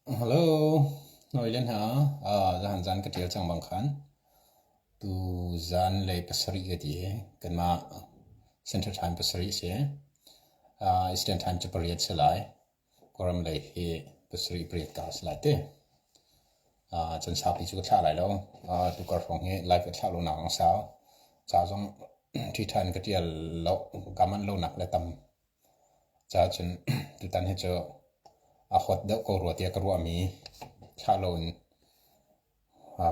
Hello, noi len hna. Zahan zan ka ṭial cang bang khan. Tu zan lei pasarih ka ti. Kanmah Central Time pasarih si. Eastern Time cu pariat si lai. Kawlram lei hi pasarih pariat ka si lai te. Cun saupi cu ka thlah lai lo. Tukar hrawng hi live ka thlah lo nak ang sau. Ca zong ṭhi ṭhan ka ṭial lo. Ka manh lo nak le tam. Cacun tutan hi cu a hot deuh ko rua tiah ka ruahmi thlah loin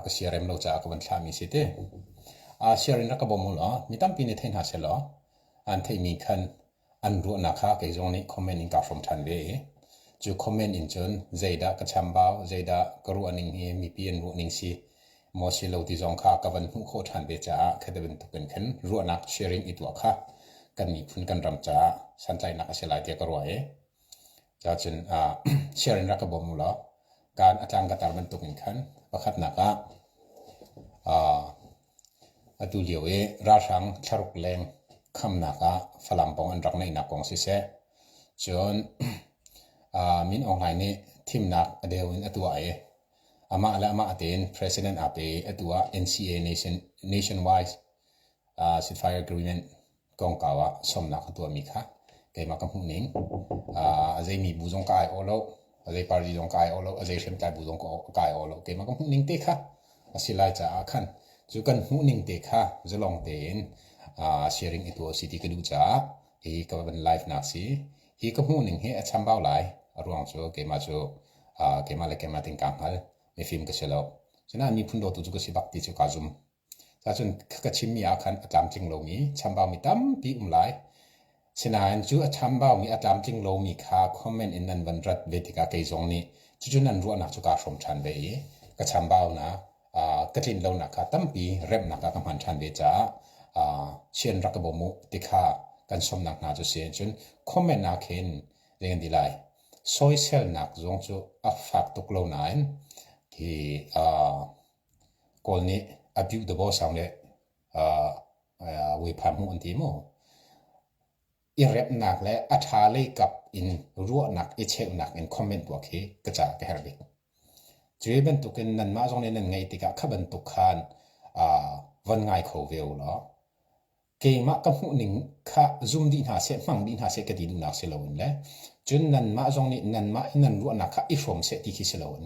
ka siarem lo caah ka van thlahmi si ti. Siar in rak ka bawm u law mi tampi nih thei hna sehlaw an theihmi khan an ruahnak kha kei zong nih comment in kaa hrawm ṭhan ve i cu comment in cun zeidah ka chambau, zeidah ka ruahning hi mipi an ruahning si maw si lo ti zong kha ka van hmuh khawh ṭhan ve caah khata bantuk in khan ruahnak sharing i tuah kha kan miphun kan ram caah santlaihnak a si lai tiah ka ruah i cacun share in rak ka bawm u law kaan a tlang ka tar bantuk in khan pakhatnak ah atu lio i ralhrang thlaruk leng khamnak ah Falam pawng an rak neihnak kong siseh cun Min Aung Hlaing nih thimnak a deu in a tuah i Amah le amah tein president aa pe i atu ah NCA nation, nationwide uh, ceasefire agreement kongkau ah sawmnak a tuahmi kha keimah ka hmuh ning uh, a zeimi bu zong ka ai awh lo a zei party zong ka ai awh lo a zei hriamtlai bu zong ka ai awh lo keimah ka hmuh ning te kha a si lai caah khan cu kan hmuh ning te kha zalong tein uh, sharing i tuah si ti ka duh caah hi ka van live nak si Hi ka hmuhning hi a chambau lai. A ruang cu keimah cu uh, keimah le keimah ting kaa hngal. Mifim ka si lo. Cunain miphun dawtu cu ka si bak ti cu kaa zum. Cacun ka chimmi ah khan a tlamtling lomi, chambaumi tampi um lai. Sinain cu a chambaumi, a tlamtling lomi kha comment in nan van rat ve tikah kei zong nih cucu nan ruahnak cu kaa hrawm ṭhan ve i ka chambaunak, uh, ka tlin lonak kha tampi remhnak ah ka hman ṭhan ve caah uh, chian rak ka bawm u ti kha kan sawmnak hna cu si. Cun comment ah khin zei kan ti lai soiselnak zong cu a fak tuk lo nain hi uh, Kawl nih abuse the boss le uh, uh, wepha hmuh an ti mu. I remnak le a ṭha lei kap in ruahnak i cheuhnak in comment tuah khi ka ca ka herh bik. Cu bantukin nanmah zong nih nan ngeih tikah kha bantuk khan uh, von ngai kho ve u law keimah ka hmuhning kha zum dih hna seh hmang dih hna seh ka ti duhnak si loin le cun nanmah zong nih nanmah in nan ruahnak kha i hrawm seh ti khi si loin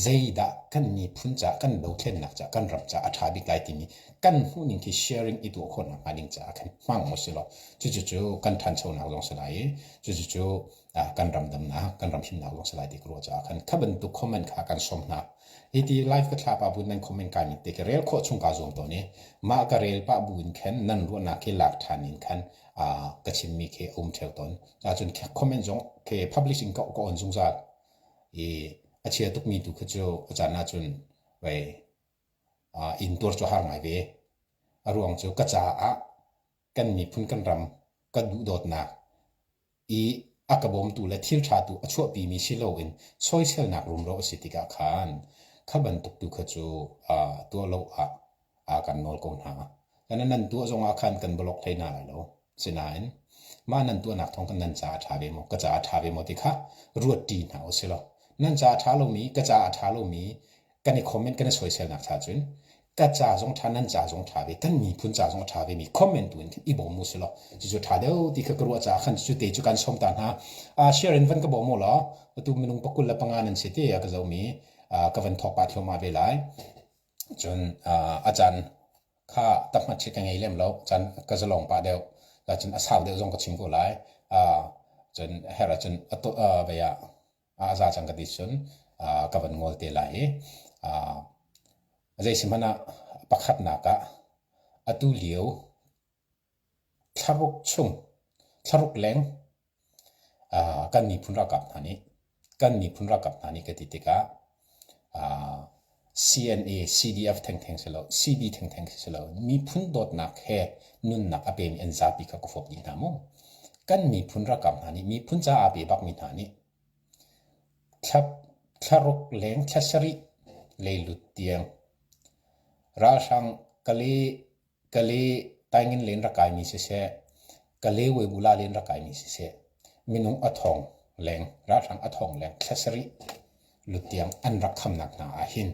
zeidah kan miphun ca kan dothlennak ca kan ram ca a ṭha bik lai timi kan hmuhning khi sharing i tuah khawhnak hnga ding caah khan hmang u si law cucu cu kan ṭhanchonak zong si lai i cucu cu kan ram damnak kan ram himnak zong si lai ti ka ruah caah khan kha bantuk comment kha kan sawm hna. Hi ti live ka thla pah bu nan comment kai ning te ka rel khawh chung ka zuam tawn i mah ka rel pah bu in khan nan ruahnak khi lak ṭhan in khan ka chimmi khi a um ṭheo tawn. Cun comment zong khi publishing ka ka on zungzal i a chia tukmi tu khi cu a caan ahcun vei inn tuar cu har ngai ve. A ruang cu ka caah kan miphun kan ram ka duhdawtnak i a ka bawmtu le thil ṭha tu a chuahpimi si loin soiselnak rumro a si tikah khan kha bantuk tu kha cu tuah lo ah kan nawl ko hna. Kan nan tuah zongah khan kan block hlei hna lai lo. Sinain mah nan tuahnak thawng khan nan ca a ṭha ve maw, ka ca a ṭha ve maw ti kha ruat ṭi hna u si law nan ca a ṭha lomi, ka ca a ṭha lomi kan i comment kan i soiselnak cha cun ka ca zong ṭha nan ca zong ṭha ve kan miphun ca zong a ṭha ve mi comment tu in i bawm u si law cucu ṭha deuh ti kha ka ruah caah khan cu te cu kan sawm ta hna share in van ka bawm u law atu minung pakul le panga nan si te ka zomi ka van thawk pah thluahmah ve lai cun a caan kha tahmat hi ka ngei lem lo caan ka zalong pah deuh cun a sau deuh zong ka chim ko lai cun her ahcun vei ah a za cang ka ti cun ka van ngol te lai i zei si hmanh ah pakhatnak ah atu lio thlaruk chung thlaruk leng kan miphun ralkap hna nih kan miphun ralkap hna nih ka ti tikah CNA, CDF thengtheng si lo, CB thengtheng si lo, miphun dawtnak he nunnak a pemi an zapi kha ka fawp dih hna mu. Kan miphun ralkap hna nih miphun caah aa pe bakmi hna nih thla, thlaruk leng thla sarih leilut tiang ralhrang kale kale taingin len rak kaimi siseh, kale webula len rak kaimi siseh, minung a thong leng, ralhrang a thong leng thla sarih. lut tiang an rak khamnak hna ah hin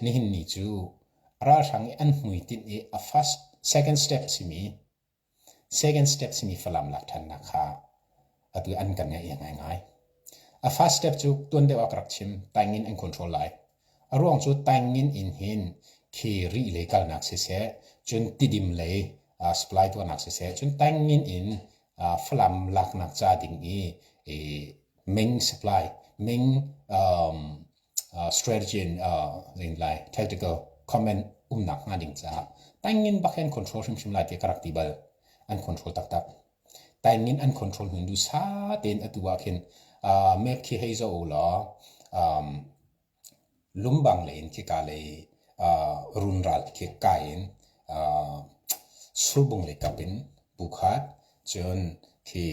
nihin ni cu ralhrang i an hmuitinh i a first second step a simi Second step simi Falam lak ṭhannak kha atu an kan ngaih ngaingai. A first step cu tuan deuh ah ka rak chim, Taingin an control lai. A ruang cu Taingin in hin khi Rih lei kalnak siseh, cun Tidim lei uh, supply tuahnak siseh, cun Taingin in uh, Falam laknak ca ding i, i main supply, main um, strategy in lai tactical comment umnak hnga ding caah taingin bak an control hrimhrim lai ti ka rak ti bal. An control taktak. Taingin an control hnu du sa tein atu ah khin map khi hei zo law lumbang lei in khika lei runral khi kai in surbung lei kap in bu khat cun khi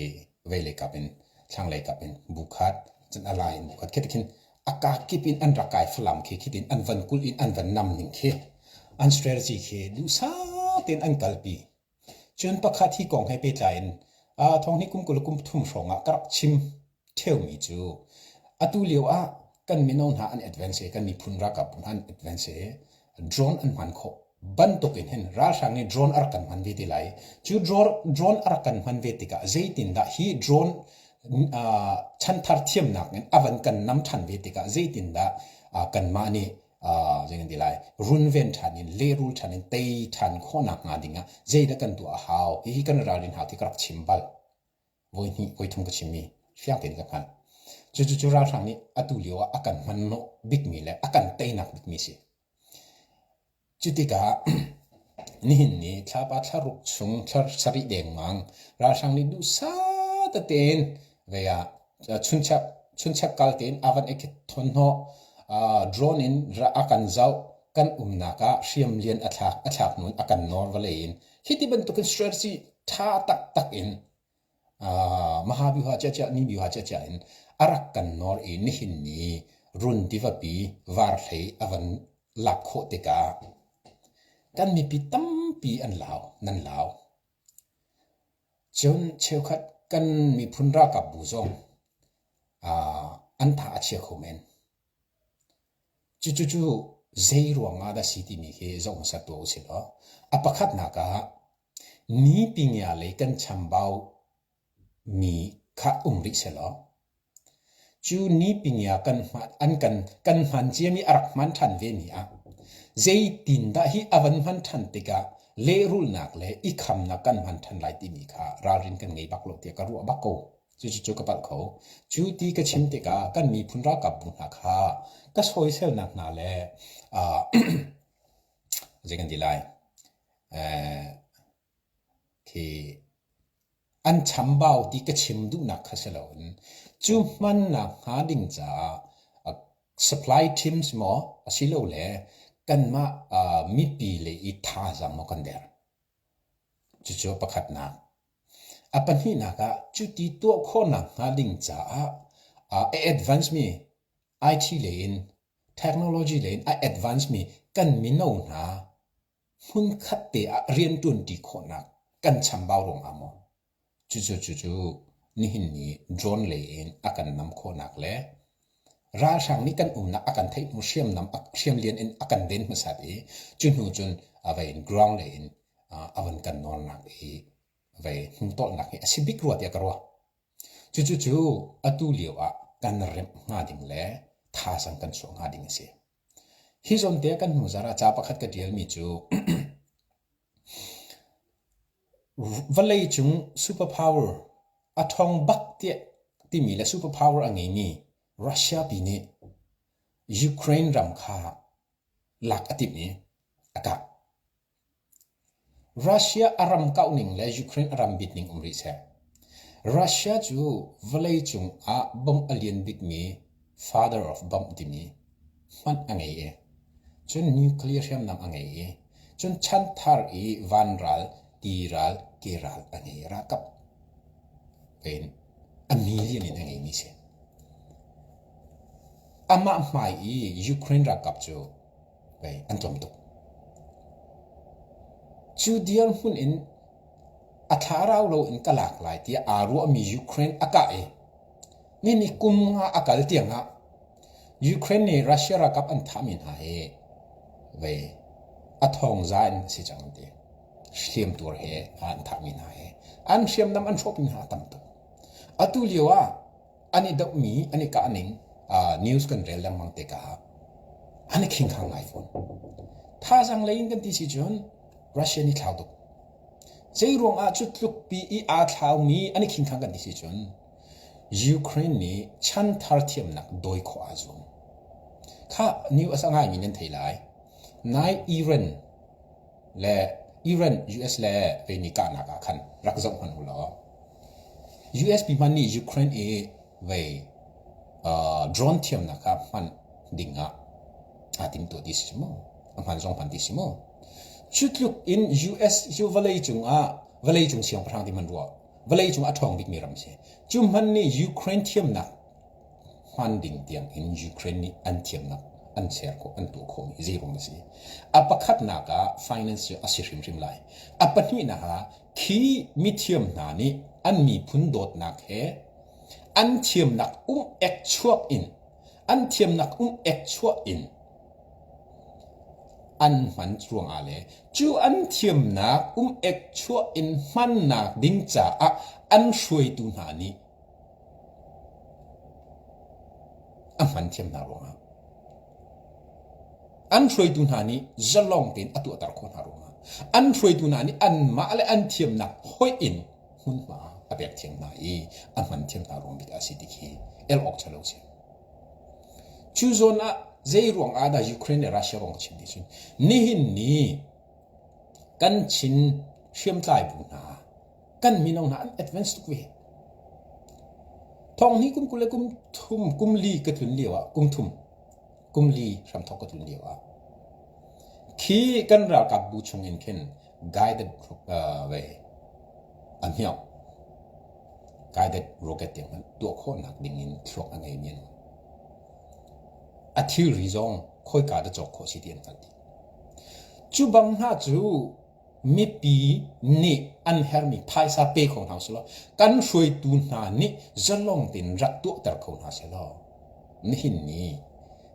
vei kap in thlanglei kap in bu khat cun a lai in bu khat khi khin a ka kip in an rak kai Falam khi khitin an van kulh in an van nam ning khi an strategy khi duhsah tein an kalpi. Cun pakhat hi kong he pehtlai in thong hi kum 20 kum thum hrawng ah ka rak chim ṭheumi cu atu lio ah kan mino hna an advance i kan miphun ralkap hna an advance i drone an hman khawh bantuk in hin ralhrang nih drone a rak kan hman ve te lai. Cu drone a rak kan hman ve tikah zeitindah hi drone chanthar thiamnak in a van kan nam ṭhan ve tikah zeitindah kanmah nih zei kan ti lai runven ṭhan in lehrul ṭhan in tei ṭhan khawhnak hnga dingah zeidah kan tuah a hau hihi kan ralrin hau ti ka rak chim bal. Voi hnih voi thum ka chimmi fiang tein ka hngalh. Cucu cu ralhrang nih atu lio ah a kan hmanhnawh bikmi le a kan teinak bikmi si. Cu tikah nihin ni thlapa thlaruk chung thla sarih dengmang ralhrang nih duhsah tein vei ah chunchak chunchak kal tein a van i thon hnawh drone in a kan zoh kan umnak ah hriam lian a thlak a thlak nun a kan nawr vawlei in hi ti bantukin strategy tha taktak in Mahabyuha ciacia Nibyuha ciacia in a rak kan nawr i nihin ni run tivapi varhlei a van lak khawh tikah kan mipi tampi an lau nan lau. Cun cheukhat kan miphun ralkap bu zong an tha a chia kho men. Cucu zei ruang ah dah si timi khi zoh hmasa tuah usih law a pakhatnak ah Ni lei kan chambau mi kha um rih sehlaw, cu ni kan an kan kan hman ciami a rak hman ṭhan vemi ah zeitindah hi a van hman ṭhan tikah lehrulhnak le i khamnak kan hman ṭhan lai timi kha ralrin kan ngei bak lo tiah ka ruah bak ko. Cucu cu ka palh kho. Cu ti ka chim tikah kan miphun ralkapbu hna kha ka sawiselnak hna le uh, zei kan ti lai Khi an chambau ti ka chim duhnak kha si loin cu hmannak hnga ding caah supply teams maw asilole kanmah mipi lei i thazaang maw kan der. Cucu pakhatnak. A pahnihnak ah cuti tuah khawhnak hnga ding caah a advance mi IT lei in technology lei in a advance mi kan mino hna hmunkhat te ah rianṭuanṭi khawhnak kan chambau ruangah maw? Cucu cucu nihin ni drone lei in a kan nam khawhnak le ralhrang nih kan umnak a kan theih hnu hriamnam hriamlian in a kan den hmasat i cu hnu cun a vei in ground lei in a van kan nawlnak i vei hnutawlhnak hi a si bik rua tiah ka ruah. Cucu cu atu lio ah kan remh hnga ding le thazaang kan chuah hnga ding a si. Hi zawnte kan hnu zarh ah ca pakhat ka ṭialmi cu vawleicung superpower a ṭhawng bak tiah timi le superpower a ngeimi Russia pi nih Ukraine ram kha lak a timh i a kah. Russia a ram kauhning le Ukraine a ram bitning um rih seh. Russia cu vawleicung ah bomb a lian bikmi father of bomb timi hmanh a ngei i cun nuclear hriamnam a ngei i cun chanthar i vanral, tiral, keral a ngei ralkap in a million in a ngeimi si. Amah hmai i Ukraine ralkap cu pei an tlawm tuk. Cu dirhmun in a thlarau lo in ka lak lai tiah aa ruahmi Ukraine a kah i nini kum nga a kal tiangah Ukraine nih Russia ralkap an thahmi hna hi vei a thawngza in a si cang an ti. Hliamtuar he an thahmi hna hi an hriamnam an hrawhmi hna a tam tuk. Atu lio ah an i dohmi an i kahning news kan rel lengmang tikah an i khingkhang ngai fawn. Thazaang lei in kan ti si cun Russia nih thlau tuk. Zei ruangah cu tluk pi i aa thlaumi an i khingkhang kan ti si cun Ukraine nih chanthar thiamnak dawi khawh aa zuam. Kha news a ngaimi nan thei lai. Nai Iran le Iran US le vei kahnak ah khan rak zoh hmanh u law US pi hmanh nih Ukraine i vei drone thiamnak kha hman ding ah aa timtuah ti si mu. A hman zong hman ti si mu. Cu tluk in US cu vawlei cung ah vawlei cung siangpahrang ti hman ruah vawlei cung a ṭhawng bikmi ram si. Cu hman nih Ukraine thiamnak hman ding tiang in Ukraine nih an thiamnak an ser khawh an tuah khawhmi zei ruang a si. A pakhatnak ah finance cu a si hrimhrim lai. A pahnihnak ah khi mithiam hna nih an miphun dawtnak he an thiamnak um ek chuak in an thiamnak um ek chuah in an hman ruangah le cu an thiamnak um ek chuah in hmannak ding caah an hruaitu hna nih a hman thiam hna ruangah an hruaitu hna nih zalong tein a tuahter khawh hna ruangah an hruaitu hna nih anmah le an thiamnak hoih in hmunhma a pek thiam hna i a hman thiam hna ruang bik a si ti khi el awk ṭha lo si. Cu zawn ah zei ruang ah dah Ukraine le Russia kong ka chim ti cun nihin ni kan Chin hriamtlai bu hna kan mino hna an advance tuk ve. Thong hnih kum 20 le kum thum kum li ka tlun lio ah kum thum kum li hramthok ka tlun lio ah khi kan ralkap bu chung in khin guided uh, ve a hmiau guided rocket tiang hmanh tuah khawhnak ding in thluak a ngei mi an a thilri zong khawika da cawk khawh si ti an hngalh dih. Cu bang hna cu mipi nih an hermi phaisa pe kho hna usih law kan hruaitu hna nih zalong tein rak tuahter kho hna seh law nihin ni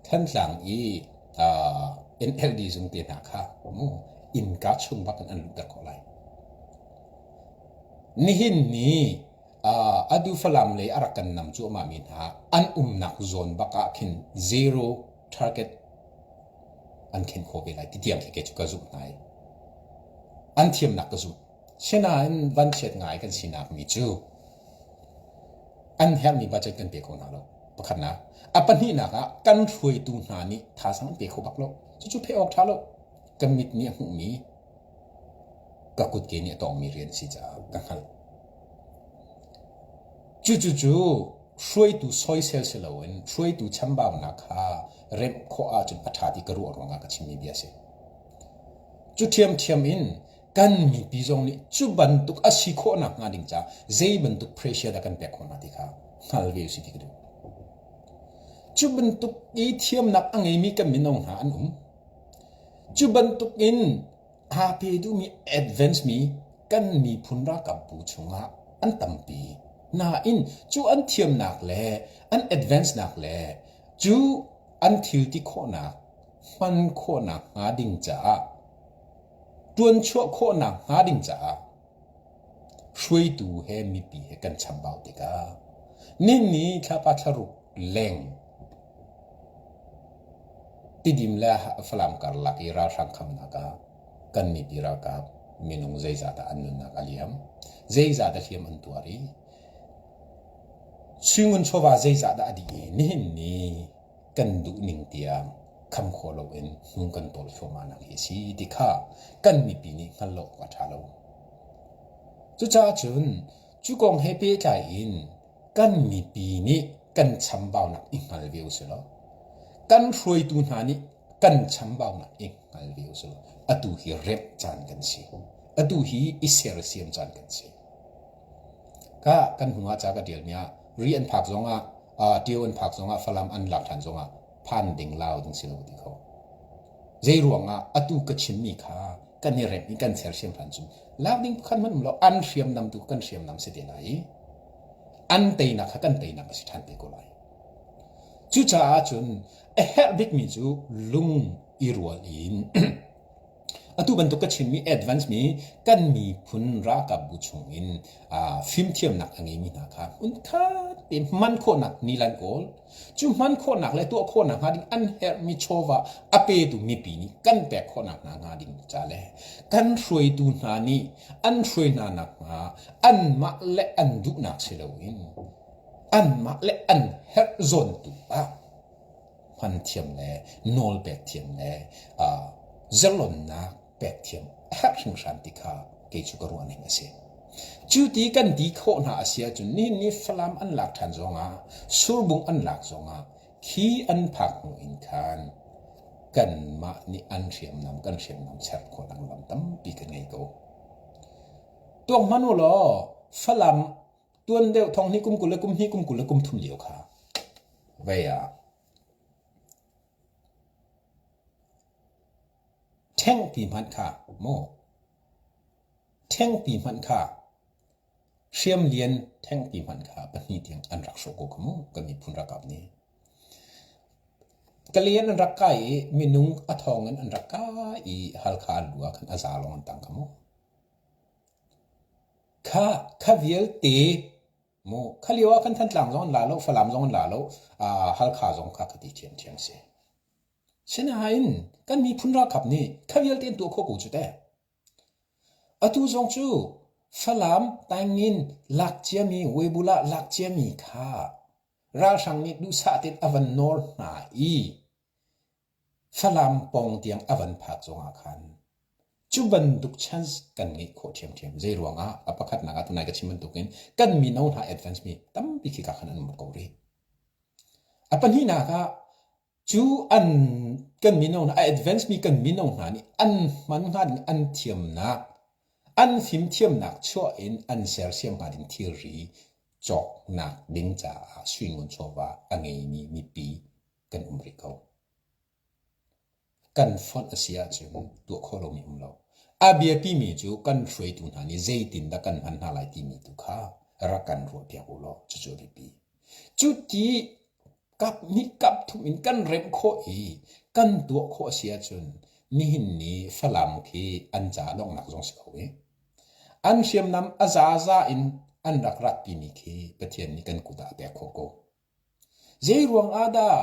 Thantlang i uh, NLD zung te hna kha mu innka chung bak in an luhter khawh lai. Nihin ni uh, adu Falam lei a rak kan nam cuahmah mi hna an umnak zawn bak ah khin zero target an khen khawh ve lai ti tiang khi kei cu ka zumh hna i an thiamnak ka zumh. Sinain vanchiat ngai kan sinak mi cu an herhmi budget kan pe kho hna lo. Pakhatnak. A pahnihnak ah kan hruaitu hna nih thazaang an pe kho bak lo. Cucu pheh awk ṭha lo. Kan mit nih a hmuhmi ka kutke nih a tawngmi rian a si caah ka hngalh. Cucucu hruaitu soisel si loin hruaitu chambaunak kha remh khawh ahcun a ṭha ti ka ruah ruangah ka chimmi bia a si. Cu ṭhiamṭhiam in kan mipi zong nih cu bantuk a si khawh nakhnga ding caah zei bantuk pressure dah kan pek khawh hna ti kha hngal ve usih ti ka duh. Cu bantuk i thiamnak a ngeimi kan mino hna an um. Cu bantuk in aa pe duhmi advance mi kan miphun ralkapbu chungah an tampi. Nain cu an thiamnak le an advance nak le cu an thil ti khawhnak hman khawhnak hnga ding caah ṭuanchuah khawhnak hnga ding caah hruaitu he mipi he kan chambau tikah ninni thlapa thlaruk leng Tidim le Falam karlak i ralhrang khamnak ah kan mipi ralkap minung zeizah dah an nunnak a liam, zeizah dah hliam an tuar i suingun chawva zeizah dah a dih i nihin ni kan duh ning tiang kham khawh loin hnu kan tawl thluahmah nak hi a si ti kha kan mipi nih hngal lo awk a ṭha lo. Cucaah cun cu kong he pehtlai in kan mipi nih kan chambaunak i hngal ve usih law kan hruaitu hna nih kan chambaunak i hngal ve usih law atu hi remh caan kan si. Atu hi i sersiam caan kan si. Ka kan hnu ah ca ka ṭialmi ah ri an phak zongah Tio an phak zongah Falam an lak ṭhan zongah phan ding lau ding si lo ti kho. Zei ruangah atu ka chimmi kha kan i remh i kan sersiam hlan cun lak ding pakhat hmanh um lo an hriamnam tu kan hriamnam si te lai i an teinak kha kan teinak a si ṭhan te ko lai. Cucaah cun a herh bikmi cu lung i rual in atu bantuk ka chimmi advance mi kan miphun ralkapbu chungin fimthiamnak a ngeimi hna kha hmunkhat te hman khawhnak nilan kawl cu hman khawhnak le tuah khawhnak hnga ding an herhmi chawva a petu mipi nih kan pek khawhnak hna hnga ding ca le kan hruaitu hna nih an hruai hna nakhnga anmah le an duhnak si loin anmah le an herh zawn tu ah hman thiam le nawl pek thiam le zalonnak pek thiam a herh hringhran ti kha kei cu ka ruah ning a si. Cu ti kan ti khawh hna a si ahcun nihin ni Falam an lak ṭhan zongah Surbung an lak zongah khi an phak hnu in khan kanmah nih an hriamnam kan hriamnam ser khawhnak lam tampi kan ngei ko. Tuak hmanh u law Falam tuan deuh thong hnih kum 20 le kum hnih kum 20 le kum thum lio kha vei ah Ṭhengpi hmanh kha maw ṭhengpi hmanh kha hriamlian ṭhengpi hmanh kha pahnih tiang an rak hrawh ko kha mu kan miphun ralkap nih. Kalian an rak kai i minung a thawng in an rak kai i Halkha an lu ah khan a za lawng an tang kha mu. Kha kha vialte mu kha lio ah khan Thantlang zong an la lo, Falam zong an la lo, Halkha zong kha ka ti ṭhiamṭhiam si. Sinain kan miphun ralkap nih kha vialte an tuah khawh ko cu teh. Atu zong cu Falam Taingin lak ciami Webulah lak ciami kha ralhrang nih duhsah tein a van nawr hna i Falam pawng tiang a van phak zongah khan cu bantuk chance kan ngeih khawh ṭhiamṭhiam. Zei ruangah a pakhatnak ah tunai ka chim bantukin kan mino hna advance mi tampi khika khan an um ko rih. A pahnihnak ah Cu an kan mino hna a advance mi kan mino hna nih an hman hnga ding an thiamnak an fimthiamnak chuah in an sersiam hnga ding thilri cawknak ding caah suingun chawva a ngeimi mipi kan um rih ko. Kan fonh a si ahcun tuah khawh lomi um lo. A biapimi cu kan hruaitu hna nih zeitindah kan hman hna lai timi tu kha rak kan ruahpiak u law cucu a biapi. Cuti kap hnih kap thum in kan remh khawh i kan tuah khawh a si ahcun nihin ni Falam khi an ca donghnak zong si kho i an hriamnam a zaza in an rak ratpimi khi Pathian nih kan kut ah a pek khawh ko. Zeiruang ah dah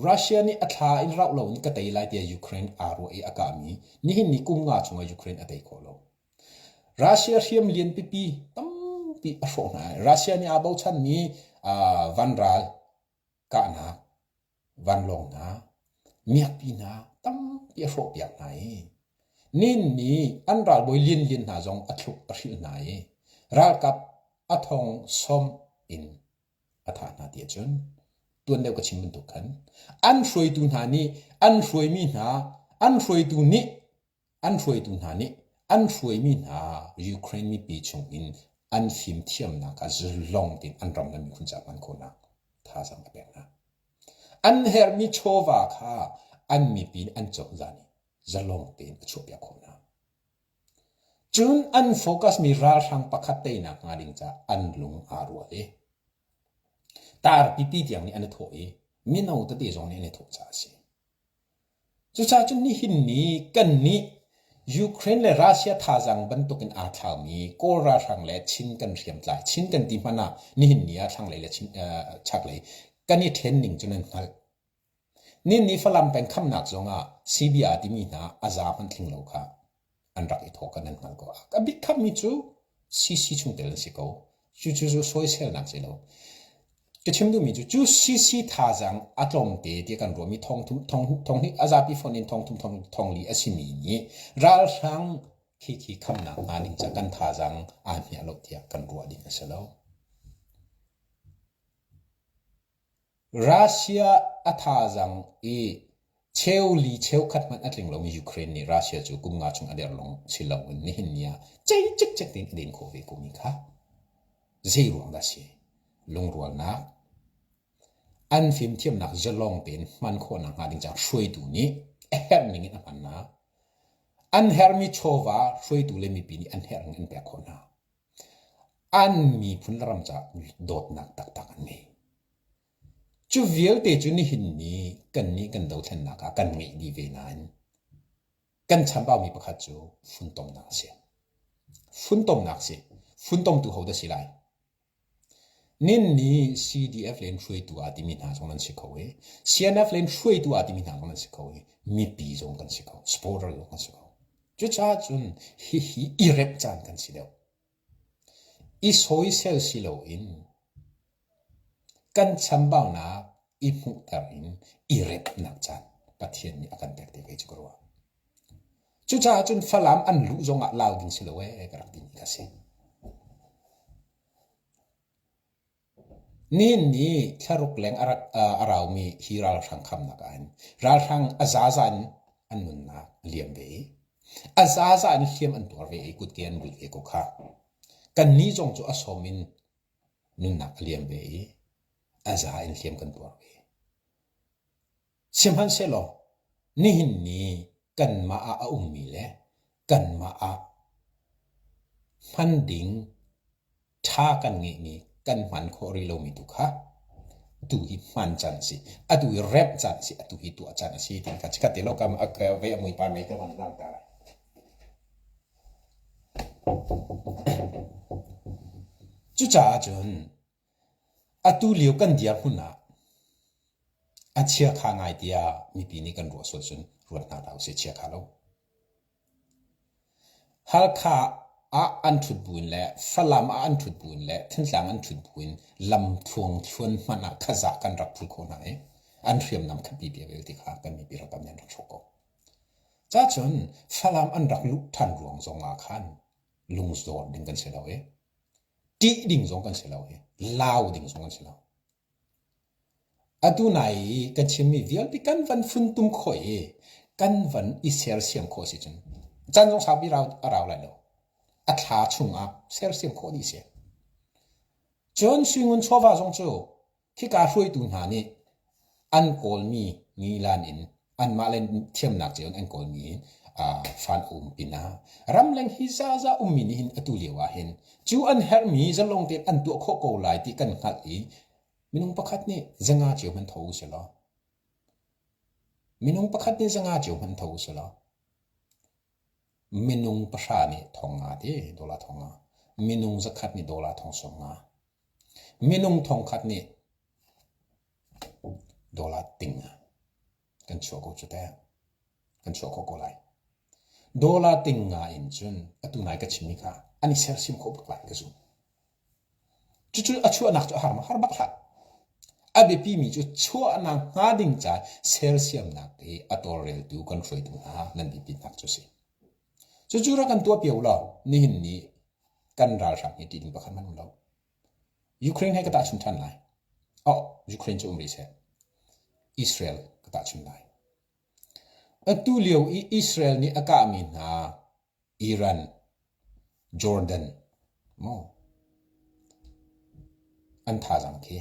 Russia nih a thla in rauh loin ka tei lai tiah Ukraine aa ruah i a kahmi nihin ni kum nga chungah Ukraine a tei khawh lo. Russia hriam lian pipi tampi a hrawh hna. Russia nih aa bochanmi vanral kahnak vanlawng hna, miakpi hna tampi a hrawhpiak hna i nin nih an ralbawi lianlian hna zong a thluk a hrilh hna i ralkap a thong sawm in a thah hna ti ahcun tuan deuh ka chim bantuk khan an hruaitu hna nih an hruaimi hna an hruaitu nih an hruaitu hna nih an hruaimi hna Ukraine mipi chungin an fimthiamnak ah zalong tein an ram le miphun ca hman khawhnak thazaang a pek hna. An herhmi chawva kha an mipi nih an cozah nih zalong tein a chuahpiak khawh hna. Cun an focus mi ralhrang pakhat teinak hnga ding caah an lung aa rual i tar pipi tiang nih an i thawh i mino tete zong nih an i thawh caah a si. Cucaah cun nihin ni kannih Ukraine le Russia thazaang bantukin aa thlaumi Kawl ralhrang le Chin kan hriamtlai Chin kan ti hmanh ah nihin ni ah thlanglei le Chin, uh, chaklei kan i ṭhen ning cu nan hngalh. Ninni Falam peng khamnak zongah CBR timi hna a za hmanh tling lo kha an rak i thawh kan nan hngal ko. A bik khammi cu CC chungtel an si ko. Cu cu cu soiselnak si lo. Ka chim duhmi cu cu CC thazaang a tlawmte tiah kan ruahmi thong thum thong thong hnih a zapi phone in thong thum thong thong li a simi nih ralhrang khi khi khamnak hnga ding ca kan thazaang aa hmiah lo tiah kan ruah ding a si lo. Russia a thazaang i cheuli cheukhat hmanh a tling lomi Ukraine nih Russia cu kum nga chung a der lawng si loin nihin ni ah cei cikcek tein a den khawh ve komi kha zei ruang dah si? Lungrualnak, an fimthiamnak zalong tein hman khawhnak hnga ding caah hruaitu nih a herh ning in a hmannak, an herhmi chawva hruaitu le mipi nih an herh ning an pek khawh hna. An miphun le ram caah dawtnak taktak an ngei. Cu vialte cu nihin ni kannih kan dothlennak ah kan ngeih dih ve nain kan chambaumi pakhat cu funtomnak a si. Funtomnak si. Funtomtu hodah si lai? Nin nih CDF len hruaitu aa timi hna zong nan si kho i CNF len hruaitu aa timi hna zong nan si kho i mipi zong kan si kho, supporter zong kan si kho. Cucaah cun hihi i rep caan kan si deuh. I soisel si loin kan chambaunak i hmuhter in i repnak caan Pathian nih a kan pek te ve cu ka ruah. Cucaah cun Falam an luh zongah lau ding si lo ee ka rak timi kha si. Nihin ni thlaruk leng a rak a raumi hi ralhrang khamnak ah hin ralhrang a zaza in an nunnak a liam ve i a zaza in hliam an tuar ve i kutke an buih ve ko kha. Kannih zong cu a sawm in nunnak a liam ve i a za in hliam kan tuar ve. Sihmanhsehlaw nihin ni kanmah ah a ummi le kanmah ah hman ding ṭha kan ngeihmi kan hman khawh rih lomi tu kha atu hi hman caan a si, atu hi remh caan a si, atu hi tuah caan a si ti kha chikkhat te lo kam ve a muipa mei ka van lang ta lai. Cucaah cun Atu lio kan dirhmun ah a chiakha ngai tiah mipi nih kan ruah sual cun ruat hna hlah usih, chiakha lo. Halkha ah an ṭhut buin le Falam ah an ṭhut buin le Thantlang an ṭhut buin lam thluangthluan hmanh ah khaza kan rak phul khawh hna i an hriamnam kha pipi vialte kha kan mipi ralkap nih an rak hrawh ko. Cacun Falam an rak luh ṭhan ruang zong ah khan lungzawr ding kan si lo i ṭih ding zong kan si lo i lau ding zong kan si lo. Atu nai i kan chimmi vialte kan van funtum khawh i kan van i sersiam khawh si cun caan zong saupi a rau lai lo. A thla chungah sersiam khawh dih si. Cun suingun chawva zong cu Khika hruaitu hna nih an kawlmi ngilan in anmah le thiamnak cio in an kawlmi fan a um pinah ramleng hi zaza ummi nih hin atu lio ah hin cu an herhmi zalong tein an tuah khawh ko lai ti kan hngalh i minung pakhat nih zanga cio hmanh tho u sih law minung pakhat nih zanga cio hmanh tho u sih law minung pahra nih thong nga ti dollar thong nga minung zakhat nih dollar thong sawm nga Minung thongkhat nih dollar ting kan chuah ko cu teh. Kan chuah khawh ko lai. Dollar ting nga in cun atu nai ka chimmi kha an i sersiam khawh bak lai ka zum. Cucu a chuahnak cu a har ma har bak hlah. A biapimi cu chuahnak hnga ding ca sersiamnak i a tawlreltu kan hruaitu hna nan biapitnak cu si. Cucu rak kan tuah piak law nihin ni kan ralhrang hi ṭih ding pakhat hmanh um lo. Ukraine he ka tahchun ṭhan lai. Oh, Ukraine cu um rih seh. Israel ka tahchun lai. Atu lio i Israel nih a kahmi hna Iran, Jordan, maw an thazaang khi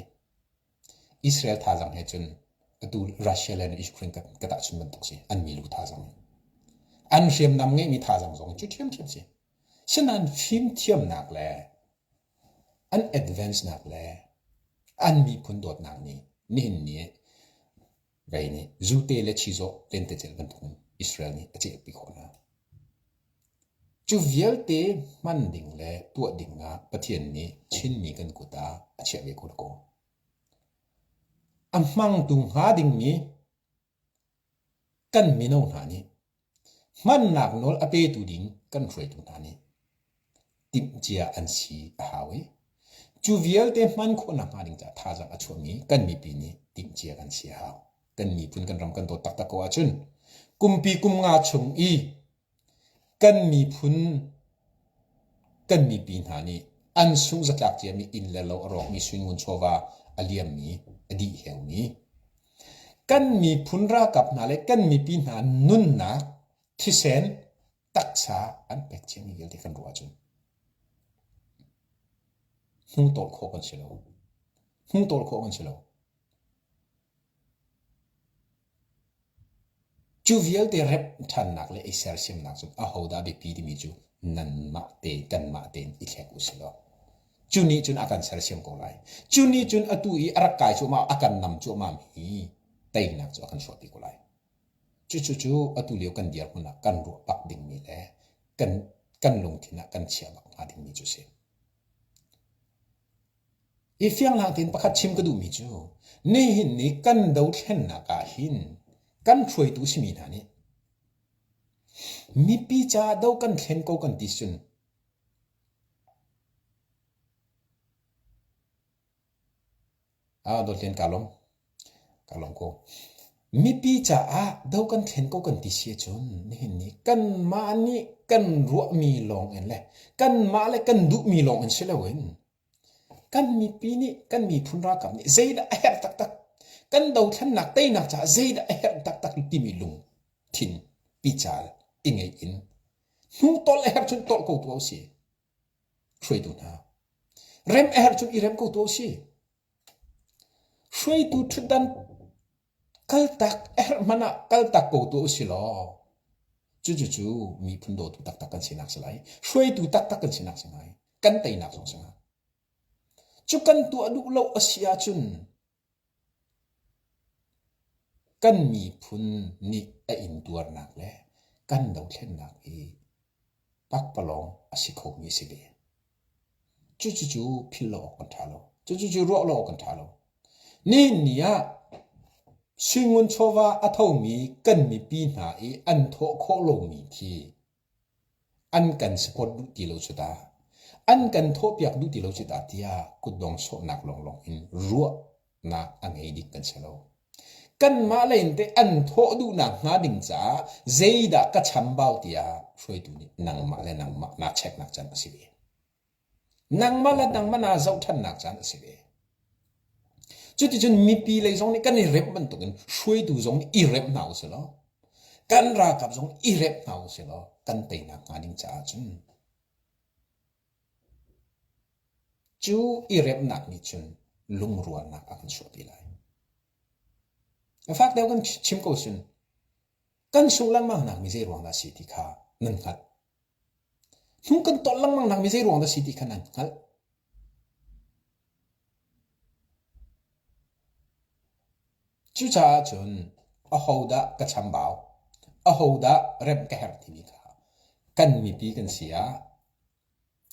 Israel thazaang he cun atu Russia le Ukraine ka, ka tahchun bantuk si. An milu thazaang. An hriamnam ngeihmi thazaang zong cu ṭhiamṭhiam si. Sinain fimthiamnak le an advance nak le an miphun dawtnak nih nihin ni vei nih zute le chizawh lentecelh bantuk in Israel nih a celhpi khawh hna. Cu vialte hman ding le tuah ding ah Pathian nih Chinmi kan kut ah a chiah ve ko dakaw. A hmangtu hnga dingmi kan mino hna nih hmannak nawl a petu ding kan hruaitu hna nih timhcia an si a hau i cu vialte hman khawhnak hnga ding caah thazaang a chuahmi kan mipi nih timhcia kan si a hau. Kan miphun kan ram kan dawt taktak ko ahcun kumpi kum nga chung i kan miphun kan mipi hna nih an sungh zatlak ciami inn le lo a rawkmi suingun chawva a liammi a dih heumi kan miphun ralkap hna le kan mipi hna nunnak thisen taksa an pek ciami vialte kan ruah ahcun hnu tawl khawh kan si lo hnu tawl khawh kan si lo Cu vialte rep ṭhannak le i sersiamnak cu ahodah biapi timi cu nanmah te kanmah tein i thlek u sih law. Cu nih cun a kan sersiam ko lai. Cu nih cun atu i a rak kai cuahmah, a kan nam cuahmah mi teinak cu a kan chuahpi ko lai. Cucu cu atu lio kan dirhmun ah kan ruah bak dingmi le kan, kan lungthin ah kan chiah bak hnga dingmi cu a si. Hi fianghlang tein pakhat chim ka duhmi cu nihin ni kan dothlennak ah hin kan hruaitu simi hna nih mipi caah do kan thlen ko kan ti cun Ah, dawtlian kaa lawm. Kaa lawm ko. Mipi caah do kan thlen ko kan ti si ahcun nihin ni kanmah nih kan ruahmi lawng in le kanmah le kan duhmi lawng in si loin kan mipi nih kan miphun ralkap nih zeidah a herh taktak kan dothlennak teinak caah zeidah a herh taktak timi lungthin pical i ngeih in hnu tolh a herh cun tolh ko tuah usih. Hruaitu hna. Rem a herh cun i rem ko tuah usih. Hruaitu ṭhutdan kaltak a herh hmanh ah kaltak ko tuah usih law cucu miphun dawtu taktak kan sinak si lai. Hruaitu taktak kan sinak si lai. Kan teinak zong si hnga. Cu kan tuah duh lo a si ahcun Kan miphun nih a intuarnak le kan dothlennak hi pakpalawng a si khomi a si ve. Cucucu philh lo awk kan ṭha lo. Cucucu ruah lo awk kan ṭha lo. Nihin ni ah suingun chawva a thomi kan mipi hna i an thawh khawh lomi khi An kan support duh ti lo cu ta. An kan thawhpiak duh ti lo cu ta tiah kutdong sawhnak lawnglawng in ruahnak a ngei ding kan si lo. Kanmah lei in teh an thawh duhnak hnga ding caah zeidah ka chambau tiah hruaitu nih nangmah le nangmah naa checknak caan a si ve. Nangmah le nangmah naa zoh ṭhannak caan a si ve. Cuticun mipi lei zong nih kan i remh bantukin hruaitu zong nih i remh hna usih law, kan ralkap zong i remh hna usih law kan teinak hnga ding caah cun cu i remhnak nih cun lungrualnak a kan chuahpi lai. A fak deuh kan chim ko sun kan sungh lengmang nak mi zei ruang dah si ti kha nan hngalh. Hnu kan tolh lengmang nak mi zei ruang dah si ti kha nan hngalh. Cucaah cun ahodah ka chambau, ahodah remh ka herh timi kha kan mipi kan si ah,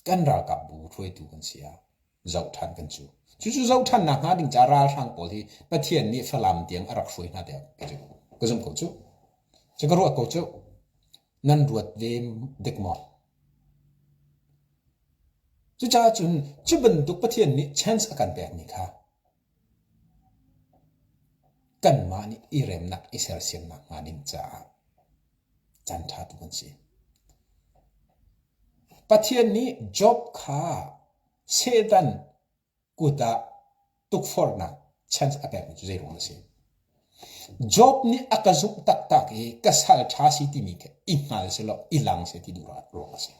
kan ralkapbu hruaitu kan si ah zoh ṭhan kan cu. Cucu zoh ṭhannak hnga ding caah ralhrang pawl hi Pathian nih Falam tiang a rak hruai hna tiah ka zumh ko cu. Cu ka ruah ko cu. Nan ruat ve dik maw? Cucaah cun cu bantuk Pathian nih chance a kan pekmi kha kanmah nih i remnak i sersiamnak hnga ding caah caan ṭha tu kan si. Pathian nih Job kha Satan kut ah tukforhnak chance a pekmi cu zeiruang a si? Job nih a ka zumh taktak i ka sal ṭha si timi kha i hngal selaw i lang seh ti duh ruang a si.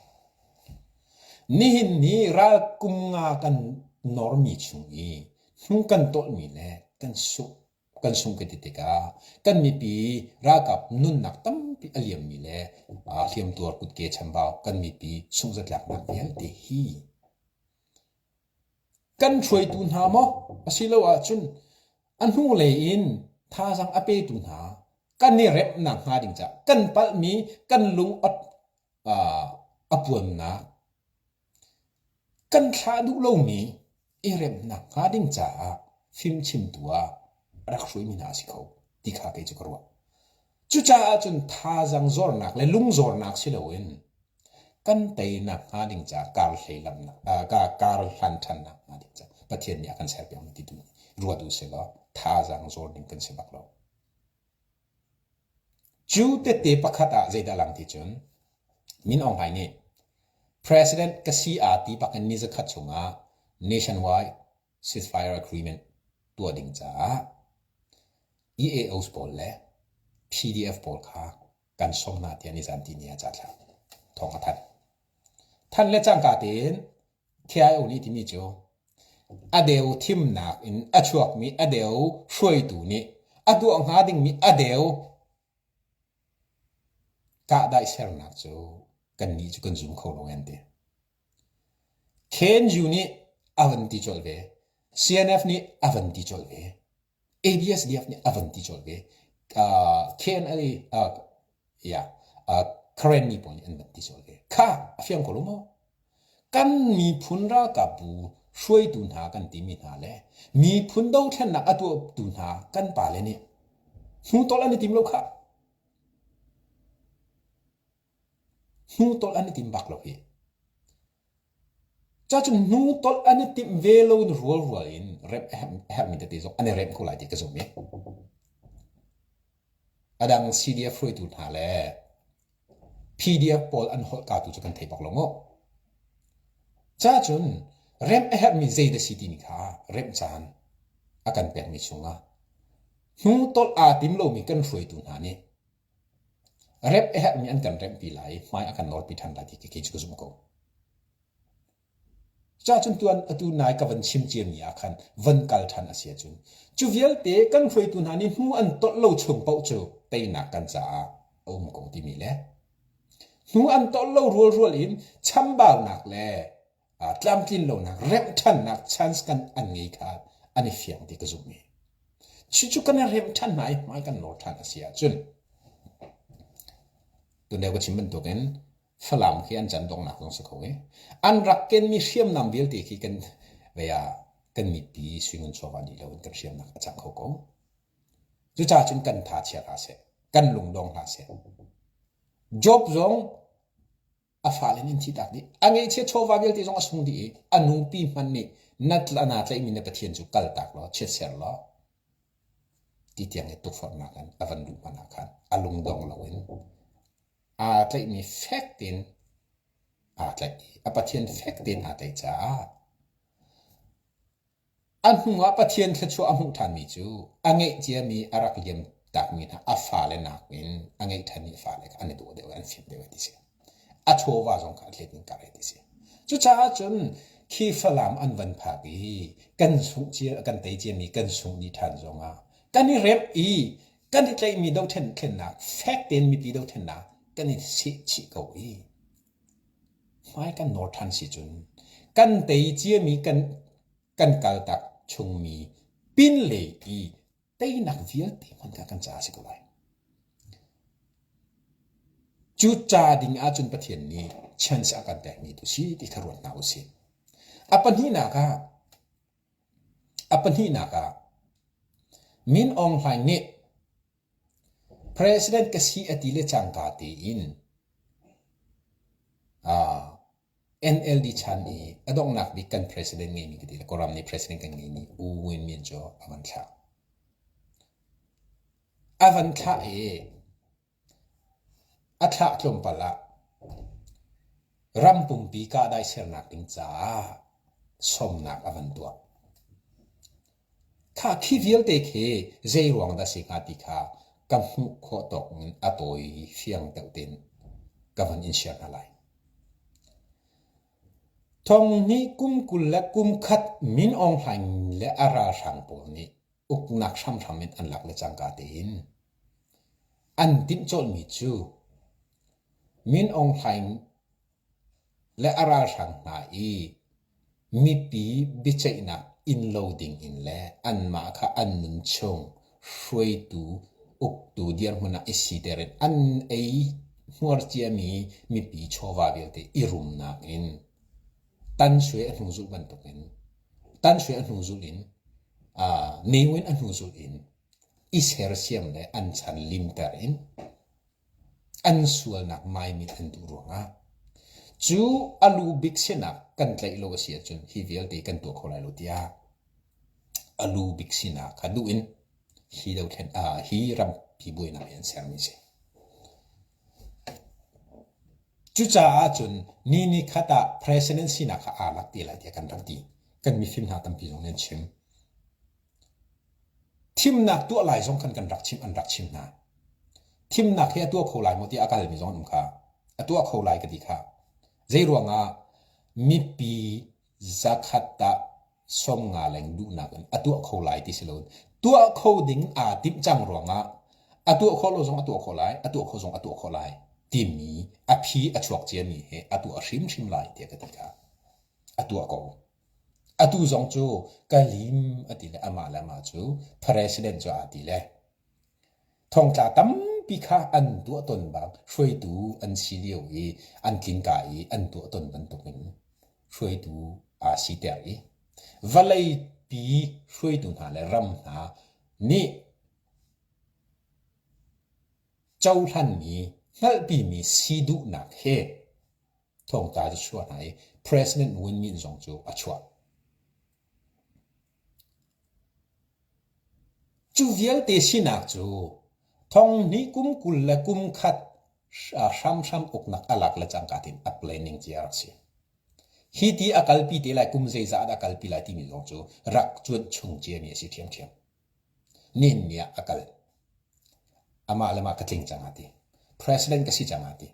Nihin ni ral kum nga kan normi chung i hnu kan tawlmi le kan sungh kan sung kan ti tikah kan mipi ralkap nunnak tampi a liammi le hliamtuar kutke chambau kan mipi sungzatlaknak vialte hi Kan hruaitu hna maw asiloah cun a hnulei in thazaang a petu hna kan i remhnak hnga ding caah kan palhmi kan lung a puannak kan thlah duh lomi i remhnak hnga ding caah fimchimtu ah rak hruaimi hna a si kho ti kha kei cu ka ruah. Cucaah cun thazaang zornak le lungzornak si loin kan teinak hnga ding caah kar hleilamnak kar hlan ṭhannak hnga ding caah Pathian nih a kan serpiakmi ti tu ruat u sih law thazaang zor ding kan si bak lo. Cu tette pakhat ah zeidah lang ti cun Min Aung Hlaing nih President ka si aa ti bak in ni zakhat chungah nationwide ceasefire agreement tuah ding caah EAOs pawl le PDF pawl kha kan sawm hna tiah nizan tihni ah ca thlah thawng a thanh. Thanh le cangka tein KIO nih timi cu a deu thimnak in a chuakmi a deu hruaitu nih a tuah hnga dingmi a deu kahdaih sernak cu kannih cu kan zum kho lo an ti. KNU nih a van ti colh ve. CNF nih a van ti colh ve. ABSDF nih a van ti colh ve. Uh, KNLA, uh, yeah, uh, Karenni pawl nih an van ti colh ve. Kha, a fiang ko lo maw? Kan miphun ralkapbu hruaitu hna kan timi hna le miphun dothlennak a tuahtu hna kan pale nih hnutolh an i tim lo khah. Hnutolh an i tim bak lo hi. Cacun hnutolh an i timh ve lo in rualrual in remh a herhmi tete zong an i remh ko lai ti ka zumh i. A dang CDF hruaitu hna le PDF pawl an holhka tu cu kan thei bak lo mu. Cacun remh a herhmi zei dah si timi kha remh caan a kan pekmi chungah hnutolh aa tim lomi kan hruaitu hna nih remh a herhmi an kan remhpi lai i hmai a kan nawlpi ṭhan lai ti kei cu ka zumh ko. Cacun tuan atu nai ka van chim ciami ah khan van kal ṭhan a si ahcun cu vialte kan hruaitu hna nih hnu an tolh lo chung paoh cu teinak kan caah a um ko timi le hnu an tolh lo rualrual in chambaunak le tlamtlin lonak remh ṭhannak chance kan an ngei kha an i fiang ti ka zumh i cucu kan i remh ṭhan hna i hmai kan nawr ṭhan a si ahcun tunlio ka chim bantukin Falam khi an can donghnak zong si kho i an rak kenmi hriamnam vialte khi kan vei ah kan mipi suingun chawva dih lo in kan hriamnak a cang kho ko. Cucaah cun kan tha chia hlah seh, kan lungdong hlah seh. Job zong a fale nih an thihtak dih. A ngeihchiat chawva vialte zong a sung dih i a nupi hmanh nih na naa tlaihmi na Pathian cu kaltak law chiatser law ti tiang i tukforhnak in a van luh hmanh ah khan a lungdong loin aa tlaihmi fek tein aa tlaih i a Pathian fek tein aa tlaih caah a hnuah Pathian thluachuah a hmuh ṭhanmi cu a ngeih ciami a rak liam takmi hna a fale nakin a ngeih ṭhanmi a fale kha an i dawh deuh i an fim deuh ti si. A chawva zong kha a tlet in karh ti si. Cucaah cun khi Falam an van phak i kan sungh cia kan tei ciami kan sungh dih ṭhan zongah kan i remh i kan i tlaihmi dothlen thlennak fek tein mipi dothlennak kan i seh chih ko i hmai kan nawr ṭhan si cun kan tei ciami kan kan kaltak chungmi pinlei i teinak vialte hmanh kha kan caah a si ko lai. Cu ca ding ahcun Pathian nih chance a kan pekmi tu si ti kha ruat hna usih. A pahnihnak ah A pahnihnak ah, Min Aung Hlaing nih President ka si a ti le cangka tein NLD chan i a donghnak bik kan president ngeimi ka ti le Kawlram nih president kan ngeimi U Win Myint cu a van thlah. A van thlah i A thlah tlawmpal ah ram pumpi kahdai sernak ding caah sawmnak a van tuah. Kha khi vialte khi zei ruang dah si hnga ti kha ka hmuh khawh tawk in a tawi fiang deuh tein ka van in share hna lai. Thong hnih kum 21 Min Aung Hlaing le a ralhrang pawl nih uknak hramhram in an lak le cangka tein an timh cawlmi cu Min Aung Hlaing le a ralhrang hna i mipi biaceihnak inn lo ding in le anmah kha an nun chung hruaitu uktu dirhmun ah i siter in an ei hmuar ciami mipi chawva vialte i rumnak in Tan Sui a hnu zulh bantukin Tan Sui a hnu zulh in Ne Win a hnu zulh in i sersiam le an chan limter in an sualnak maimit an duh ruangah cu a lu bik sinak kan tlaih lo a si ahcun hi vialte kan tuah kho lai lo tiah a lu bik sinak kha duh in hi dothlen hi rampi buainak hi an sermi a si. Cucaah cun ni ni khat ah president sinak kha aa lak te lai tiah kan rak ti. Kan mifim hna tampi zong nih an chim. Thimnak tuah lai zong khan kan rak chim an rak chim hna. Thimnak hi a tuah kho lai maw tiah a kalmi zong an um kha. A tuah kho lai ka ti kha. Zei ruangah mipi zakhat ah 50 leng duhnak in a tuah kho lai ti si loin tuah kho ding aa timh cang ruangah a tuah khawh lo zong a tuah khawh lai, a tuah khawh zong a tuah khawh lai timi a phi a chuak ciami he a tuah hrimhrim lai tiah ka ti kha. A tuah ko. Atu zong cu ka lim a ti le amah le amah cu president cu aa ti le thongtla tampi kha an tuah ton bang hruaitu an si lio i an tlingka i an tuah ton bantukin hruaitu aa siter i vawleipi hruaitu hna le ram hna nih cohlanmi hngalhpimi si duhnak he thawngta cu chuah hna i President Win Myint zong cu a chuah. Cu vialte sinak cu thonghnih kum 20 le kum khat hramhram uknak a lak le cangka tin a planning cia a rak si. Hi ti a kalpi te lai kum zeizah dah a kalpi lai timi zong cu rak cuanh chung ciami a si ṭhiamṭhiam. Nihin ni ah a kal. Amah le mah ka tling cang a ti. President ka si cang a ti.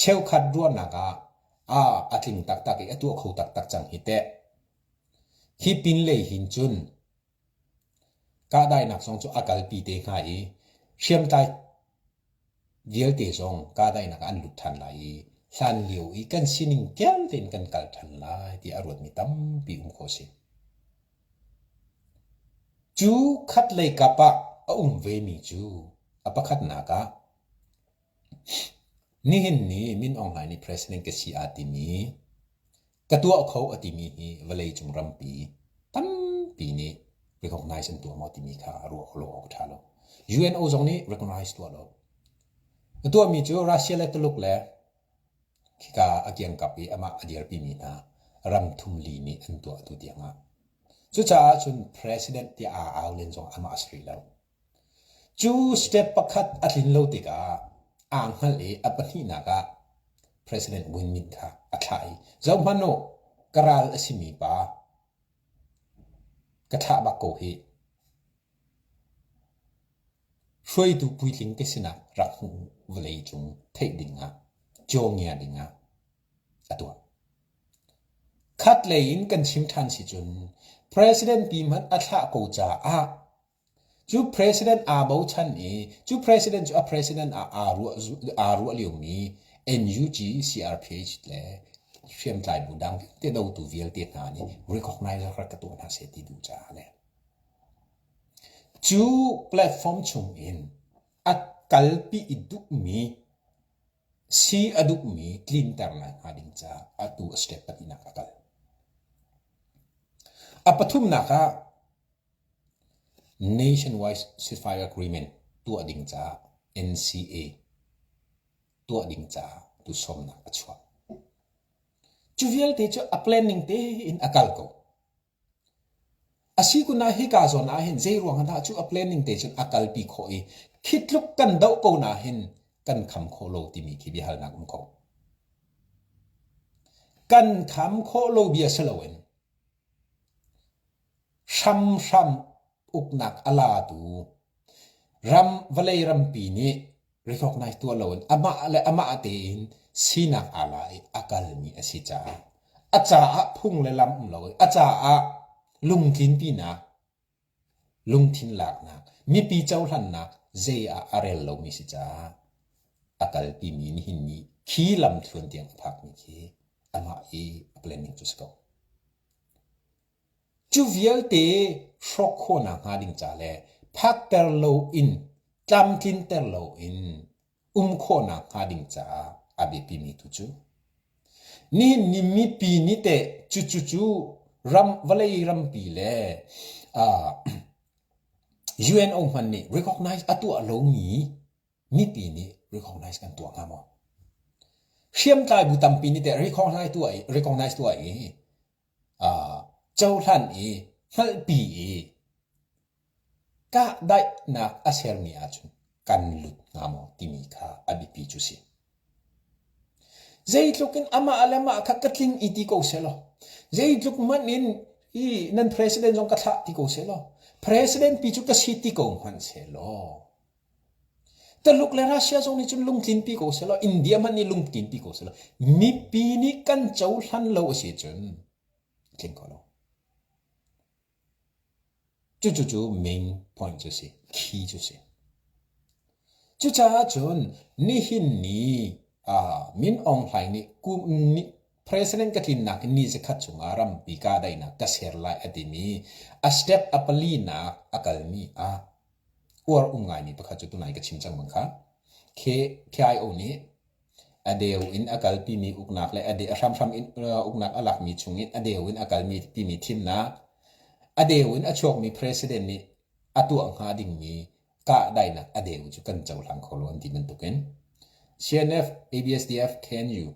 Cheukhat ruahnak ah aa a tling taktak i a tuah kho taktak cang hi teh. Hi pinlei hin cun kahdainak zong cu a kalpi te hnga i hriamtlai vialte zong kahdaihnak ah an lut ṭhan lai i hlanlio i kan sining kel tein kan kal ṭhan lai tiah a ruatmi tampi um khawh a si. Cu khatlei kap ah a um vemi cu a pakhatnak ah Nihin ni Min Aung Hlaing nih President ka si aa timi, ka tuah kho a timi hi vawleicung rampi tampi nih recognize an tuah maw timi kha ruah lo awk a ṭha lo. UNO zong nih recognize tuah lo. A tuahmi cu Russia le Tuluk le khika a kiangkap i amah a dirpimi hna ram thum li nih an tuah tu tiangah. Cucaah cun President tiah aa au len zong amah a si rih lo. Cu step pakhat a tlin lo tikah aa hngalh i a pahnihnak ah President Win Myint kha a thlah i zohhmanh u, ka ral a simi pa ka thlah bak ko hih. Hruaitu puitling ka sinak rak hmuh vawlei cung theih dingah, cawngia dingah a tuah. Khatlei in kan chim ṭhan si cun President pi hmanh a thlah ko caah Cu president aa bochan i cu president cu a president ah aa ruah, aa ruah liomi NUG, CRPH le hriamtlai bu dang vialte dotu vialte hna nih recognize rak ka tuah hna seh ti duh caah le cu platform chung in a kalpi i duhmi si a duhmi tlinter lai hnga ding caah atu a step pahnihnak a kal. A pathumnak ah Nationwide Ceasefire Agreement tuah ding caah NCA tuah ding caah tusawmnak a chuah. Cu vialte cu a planning tein a kal ko. A si kun ah hika zawn ah hin zei ruang ah dah cu a planning te cun a kalpi khawh i khi tluk kan doh ko na hin kan kham khawh lo timi khi biahalnak um ko. Kan kham khawh lo bia si loin Hramhram uknak a latu ram vawlei rampi nih recognize tuah loin amah le amah tein sinak aa la i a kalmi a si caah a caah phung le lam um lo i a caah lungtlinpinak, lungthin laknak, mipi cohlannak zei ah a rel lomi si caah a kalpimi nihin ni khi lamthluan tiang a phakmi khi amah i a planning cu si ko. Cu vialte hrawk khawhnak hnga ding ca le phakter loin tlamtlinter loin um khawhnak hnga ding caah a biapimi tu cu nihin ni mipi nih teh cucu cu ram vawlei rampi le uh, UNO hmanh nih recognize a tuah lomi mipi nih recognize kan tuah hnga maw? Hriamtlai bu tampi nih teh recognize tuah i recognize tuah i uh, cohlan i hngalhpi i kahdaihnak a sermi ahcun kan lut hnga maw timi kha a biapi cu si. Zeitluk in amah le amah kha ka tling i ti ko selaw, zeitluk hmanh in i nan president zong ka thlah ti ko selaw, president pi cu ka si ti ko hmanh selaw, Taluk le Russia zong nih cun lungtlinpi ko selaw, India hmanh nih lungtlinpi ko selaw, mipi nih kan cohlan lo a si cun tling kho lo. Cucu cu main point cu si, key cu si. Cucaah cun nihin ni uh, Min Aung Hlaing nih kum ni. President ka tlinnak in ni zakhat chungah rampi kahdaihnak ka ser lai a timi a step a palinak a kalmi ah uar um ngaimi pakhat cu tunai ka chim cang bang kha KIO nih a deu in a kalpimi uknak le a hramhram in uknak a lakmi chungin a deu in a kalmi timi thimnak a deu in a chuakmi president nih a tuah hnga dingmi kahdainak a deu cu kan cohlang kho lo an ti bantukin CNF, ABSDF, KNU,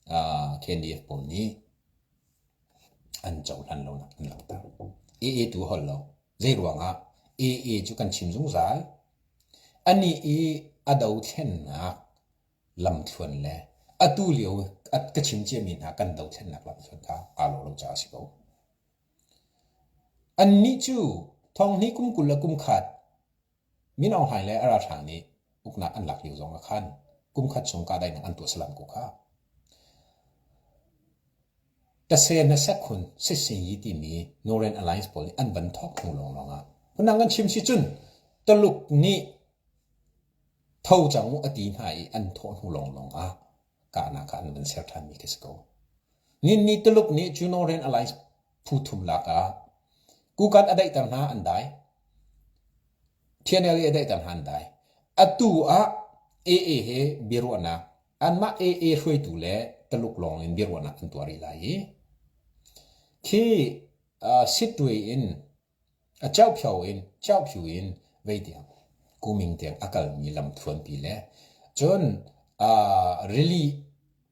uh, KNDF pawl nih an cohlan lonak an langhter. AA tu holh lo. Zei ruangah AA cu kan chim zungzal. Anih i a dothlennak lamthluan le atu lio ka chim ciami hna kan dothlennak lamthluan kha aa lawh lo caah a si ko. Annih cu thonghnih kum 20 le kum khat Min Aung Hlaing le a ralhrang nih uknak an lak lio zong ah khan kum khat chung kahdaihnak an tuah salam ko kha. Tase na sekhun sisinyi timi Northern Alliance pawl nih an van thawk hnu lawnglawng ah phundang kan chim si cun Taluk nih tho cang u a ti hna i an thawh hnu lawnglawng ah kahnak kha an van ser ṭhanmi khi si ko. Ninni Tuluk nih cu Northern Alliance phu thum lak ah Kukan a daihter hna an dai. TNLA a daihter hna an dai. Atu ah AA he biaruahnak anmah AA hruaitu le Taluk lawng in biaruahnak an tuah rih lai i khi uh, Sittwe in A ceuphio in ceuphio in vei tiang kuming tiang a kalmi lamthluanpi le cun rili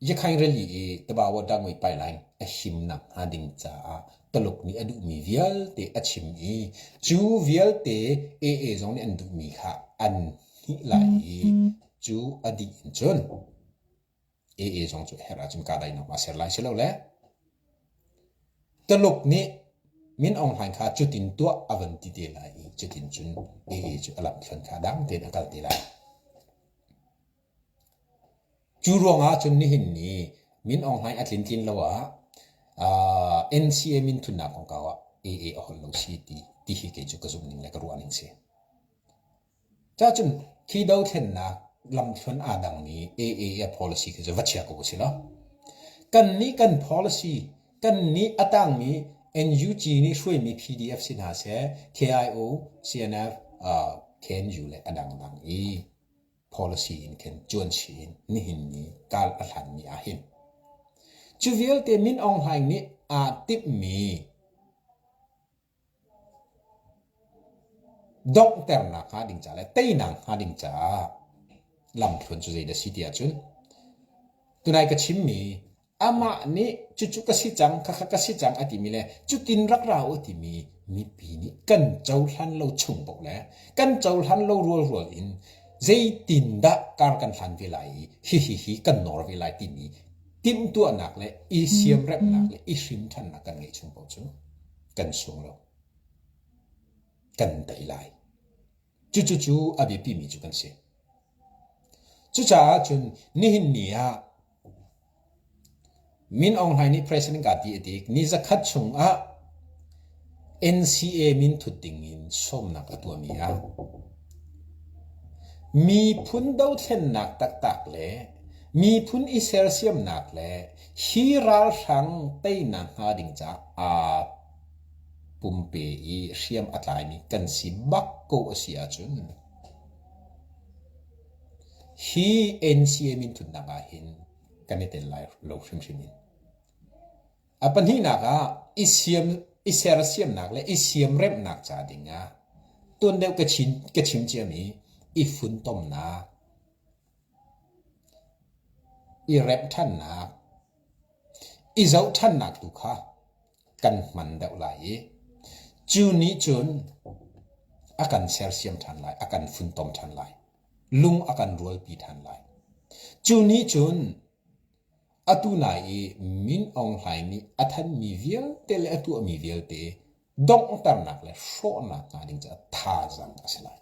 Yakhaing rili i Tabawa Dangui pipeline a himnak hnga ding caah Taluk nih a duhmi vialte a chim i cu vialte AA zong nih an duhmi kha an hnih lai i cu a dih in cun AA zong cu herh ahcun kahdaihnak aa ser lai silole Taluk nih Min Aung Hlaing kha cutin tuah a van ti te lai i cutin cun AA cu a lamthluan kha dang tein a kal te lai. Cu ruangah cun nihin ni Min Aung Hlaing a tlin tlin lo ah uh, NCA minthunnak kongkau ah AA a holh lo si ti ti hi kei cu ka zumh ning le ka ruah ning si. Cacun khi dothlennak lamthluan aa dangmi AAA policy khi cu va chia ko usih law kannih kan policy kannih a tangmi NUG nih hruaimi PDF si hna seh KIO, CNF, uh, KNU le a dangdang i policy in khin cuanchih in nihin ni kal a hlanmi ah hin cu vialte Min Aung Hlaing nih aa timhmi Donghternak hnga ding ca le teinak hnga ding caah lamthluan cu zeidah a si ti ahcun tunai ka chimmi amah nih cucu ka si cang khakha ka si cang a timi le cutin rak ra u timi mipi nih kan cohlan lo chung paoh le kan cohlan lo rualrual in zeitindah kar kan hlan ve lai i hihi hi kan nawr ve lai timi timhtuahnak le i siamremhnak le i hrimṭhannak kan ngeih chung paoh cu kan sung lo. Kan tei lai. Cucu cu a biapimi cu kan si. Cucaah cun nihin ni ah Min Aung Hlaing nih president ka ti a tik ni zakhat chung ah NCA min thut ding in sawmnak a tuahmi ah miphun dothlennak taktak le miphun i sersiamnak le hi ralhrang teinak hnga ding caah aa pumpe i hriam a tlaimi kan si bak ko a si ahcun hi NCA minthutnak ah hin kan i tel lai lo hrimhrim in. A pahnihnak ah i siam i sersiamnak le i siamremhnak ca ding ah tuan deuh ka chin ka chim ciami i funtomnak i remh ṭhannak i zoh ṭhannak tu kha kan hman deuh lai i cu nih cun a kan sersiam ṭhan lai, a kan funtom ṭhan lai, lung a kan rualpi ṭhan lai. Cu nih cun atu nai i Min Aung Hlaing nih a thanmi vialte le a tuahmi vialte donghternak le hrawhnak hnga ding caah thazaang a si lai.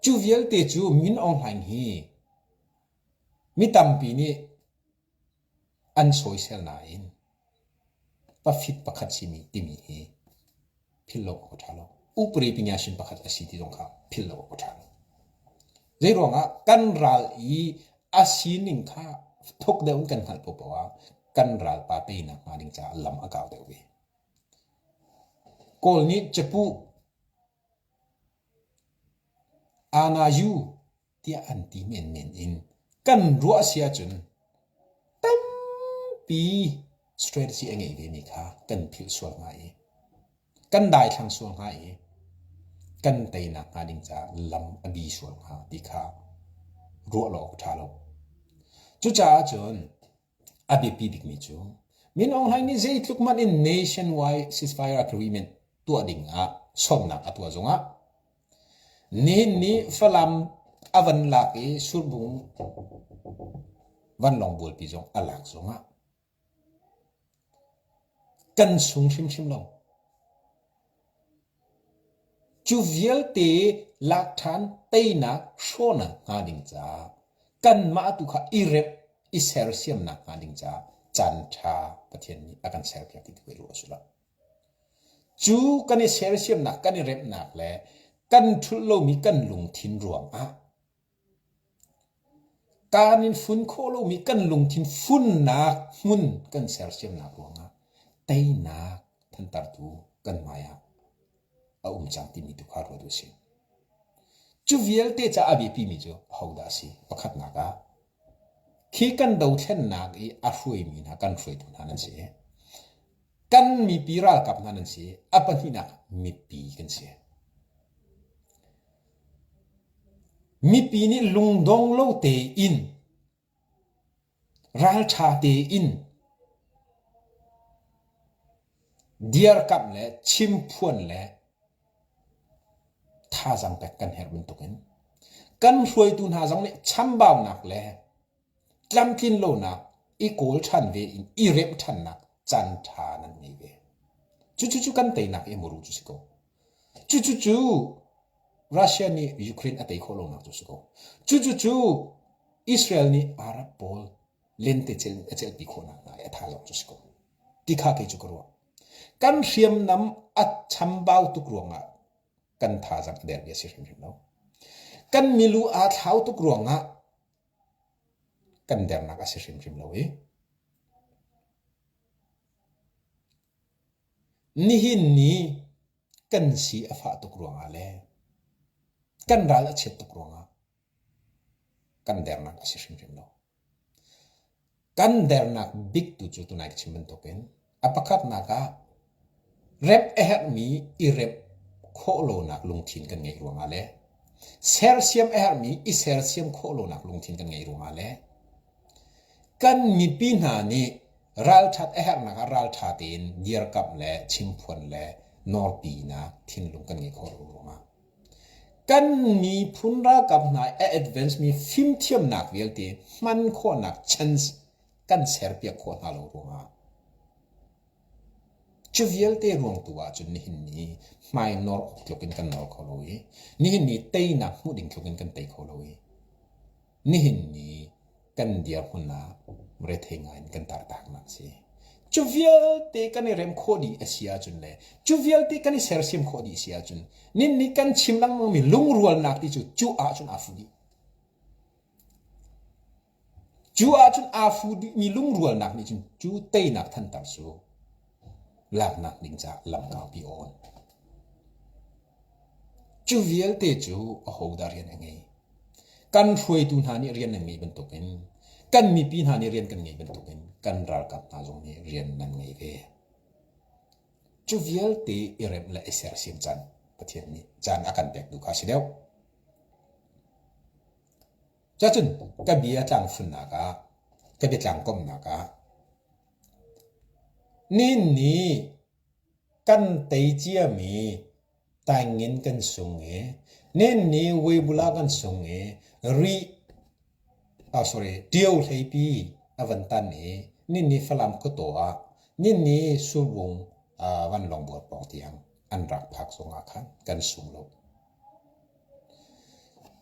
Cu vialte cu Min Aung Hlaing hi mi tampi nih an sawisel nain pafit pakhat simi timi hi philh lo awk a ṭha lo. Upri pingyashin pakhat a si ti zong kha philh lo awk a ṭha lo. Zeiruangah kan ral i A sining kha thuk deuh in kan hngalh paohpaoh ah kan ralpa teinak hnga ding caah lam a kau deuh ve. Kawl nih capuh Anayu tiah an ti menmen in kan ruah si ahcun tampi strategy a ngei vemi kha kan philh sual hnga i kan daithlang sual hnga i kan teinak hnga ding caah lam a bi sual hnga ti kha ruah lo awk ṭha lo. Cucaah cun a biapi bikmi cu Min Aung Hlaing nih zeitluk hmanh in nationwide ceasefire agreement tuah ding ah sawmnak a tuah zongah nihin ni Falam a van lak i Surbung vanlawng bualpi zong a lak zongah kan sung hrimhrim lo. Cu vialte lak ṭhan teinak hrawhnak hnga ding caah kanmah tu kha i remh i sersiamnak hnga ding caah caan ṭha Pathian nih a kan serpiak ti tu hi ruah a si lo. Cu kan i sersiamnak kan i remhnak le kan ṭhulh lomi kan lungthin ruangah Kaan in fun khawh lomi kan lungthin funnak hmun kan sersiamnak ruangah teinak thantartu kan hmai ah a um cang timi tu kha ruat usih. Cu vialte ca a biapimi cu ahodah a si? Pakhatnak ah, khi kan dothlennak i a hruaimi hna kan hruaitu hna nan si. Kan mipi ralkap hna nan si. A pahnihnak mipi kan si. Mipi nih lungdong lo tein, ralṭha tein dirkamh le chimphuan le thazaang pek kan herh bantukin kan hruaitu hna zong nih chambaunak le tlamtlin lonak i kawl ṭhan ve in i remh ṭhannak caan ṭha nan ngei ve. Cucu cu kan teinak i muru cu si ko. Cucu cu Russia nih Ukraine a tei khawh lonak cu si ko. Cucu cu Israel nih Arab pawl lente a celhpi khawhnak hna i a thazaang cu si ko. Ti kha kei cu ka ruah. Kan hriamnam a chambau tuk ruangah kan thazaang a dermi a si hrimhrim lo. Kan milu aa thlau tuk ruangah kan dernak a si hrimhrim lo i nihin ni kan si a fah tuk ruangah le kan ral a chiat tuk ruangah kan dernak a si hrimhrim lo. Kan dernak bik tu cu tunai ka chim bantukin a pakhatnak ah remh a herhmi i remh khawh lonak lungthin kan ngeih ruangah le sersiam a herhmi i sersiam khawh lonak lungthin kan ngeih ruangah le kan mipi hna nih ralṭhat a herhnak ah ralṭha tein dirkamh le chimphuan le nawrpinak thinlung kan ngeih khawh lo ruangah kan miphun ralkap hna a advance mi fimthiamnak vialte hman khawhnak chance kan serpiak khawh hna lo ruangah cu vialte ruang tu ahcun nihin ni hmai nawr awk tluk in kan nawr kho lo i nihin ni teinak hmuh ding tluk in kan tei kho lo i nihin ni kan dirhmun ah rethei ngai in kan tartaknak si. Cu vialte kan i rem khawh dih a si ahcun le cu vialte kan i sersiam khawh dih a si ahcun nin nih kan chim lengmangmi lungrualnak ti cu cu ahcun aa fu dih. Cu ahcun aa fu dihmi lungrualnak nih cun cu teinak thantar cu laknak ding caah lam kaupi a awn. Cu vialte cu ahodah rian a ngei? Kan hruaitu hna nih rian an ngei bantukin kan mipi hna nih rian kan ngei bantukin kan ralkap hna zong nih rian nan ngei ve. Cu vialte i remh le i sersiam caan Pathian nih caan a kan pek tu kha a si deuh. Cacun ka bia tlangfunnak ah, ka biatlang komhnak ah, nin nih kan tei ciami taingin kan sung i nin nih Weibula kan sung i ri ah sorry Tio hleipi a van tan i nin nih Falam khuataw ah nin nih Surbung vanlawng buar pawng tiang an rak phak zongah khan kan sung lo.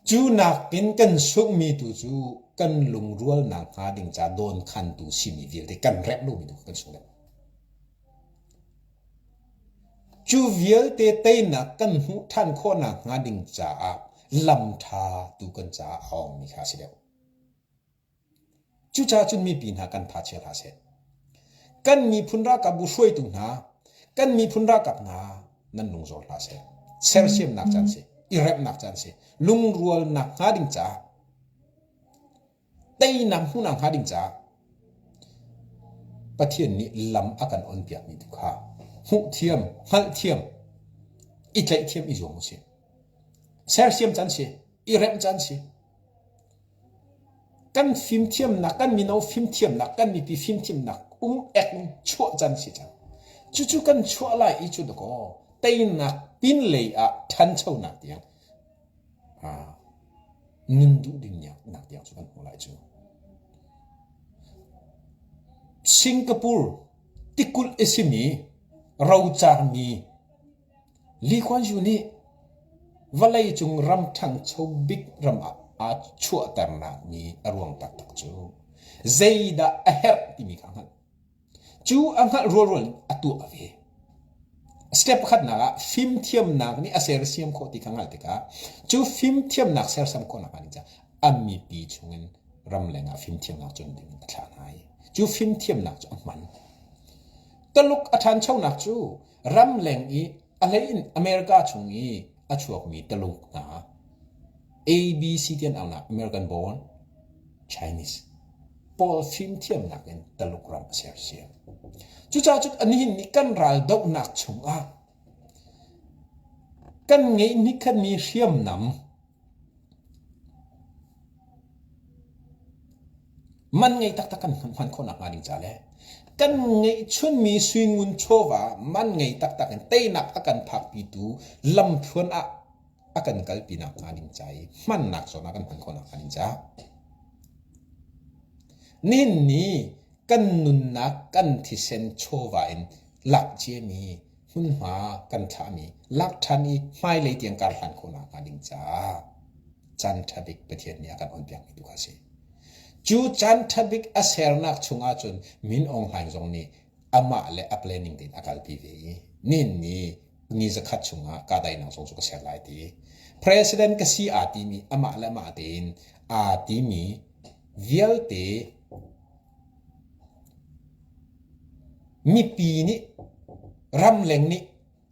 Cu nakin kan sunghmi tu cu kan lungrualnak hnga ding ca dawnkhantu simi vialte kan remh lomi tu kan sung deuh. Cu vialte teinak kan hmuh ṭhan khawhnak hnga ding caah lam ṭha tu kan caah a awngmi kha a si deuh. Cucaah cun mipi hna kan tha chia hlah seh. Kan miphun ralkapbu hruaitu hna, kan miphun ralkap hna nan lungzor hlah seh. Sersiamnak caan si, i remhnak caan si, lungrualnak hnga ding caah teinak hmuhnak hnga ding caah Pathian nih lam a kan onpiakmi tu kha hmuhthiam, hngalhthiam, i tlaih thiam i zuam usih. Sersiam caan si, i remh caan si. Kan fimthiamnak, kan mino fimthiamnak, kan mipi fimthiamnak um ek in chuah caan si cang. Cucu kan chuah lai i cu dakaw teinak pinlei ah ṭhanchonak tiang nun duh ding nak tiang cu kan hmuh lai cu. Singapore tikulh a simi rocarmi Lee Kuan Yew nih vawleicung ram ṭhangcho bik ram ah aa chuahternak mi a ruang taktak cu zeidah a herh timi kha a hngalh. Cu a hngalh rualrual in a tuah ve. Step pakhatnak ah fimthiamnak nih a sersiam khawh ti kha hngalh tikah cu fimthiamnak sersiam khawhnak hnga ding caah a mipi chungin ramleng ah fimthiamnak cawn ding a thlah hna i cu fimthiamnak cu a hman. Taluk a ṭhanchonak cu ramleng i a hlei in America chung i a chuakmi Taluk hna ABC ti an aunak American born Chinese pawl fimthiamnak in Taluk ram a sersiam. Cucaah cun nihin ni kan ral dohnak chungah kan ngeih hnikhatmi hriamnam man ngei taktak kan hman khawhnak hnga ding ca le kan ngeihchunmi suingun chawva man ngei taktak in teinak a kan phakpitu lamthluan ah a kan kalpinak hnga ding ca i hmannak zawn ah kan hman khawhnak hnga ding caah nihin ni kan nunnak kan thisen chawva in lak ciami hmunhma kan thlahmi lak ṭhan i hmailei tiang kar hlan khawhnak hnga ding caah caan ṭha bik Pathian nih a kan onpiakmi tu kha a si. Cu caan ṭha bik a sernak chungah cun Min Aung Hlaing zong nih amah le a planning tein a kalpi ve i nin ni ni zakhat chungah kahdaihnak zong cu ka ser lai ti. President ka si aa timi amah le amah tein aa timi vialte mipi nih ramleng nih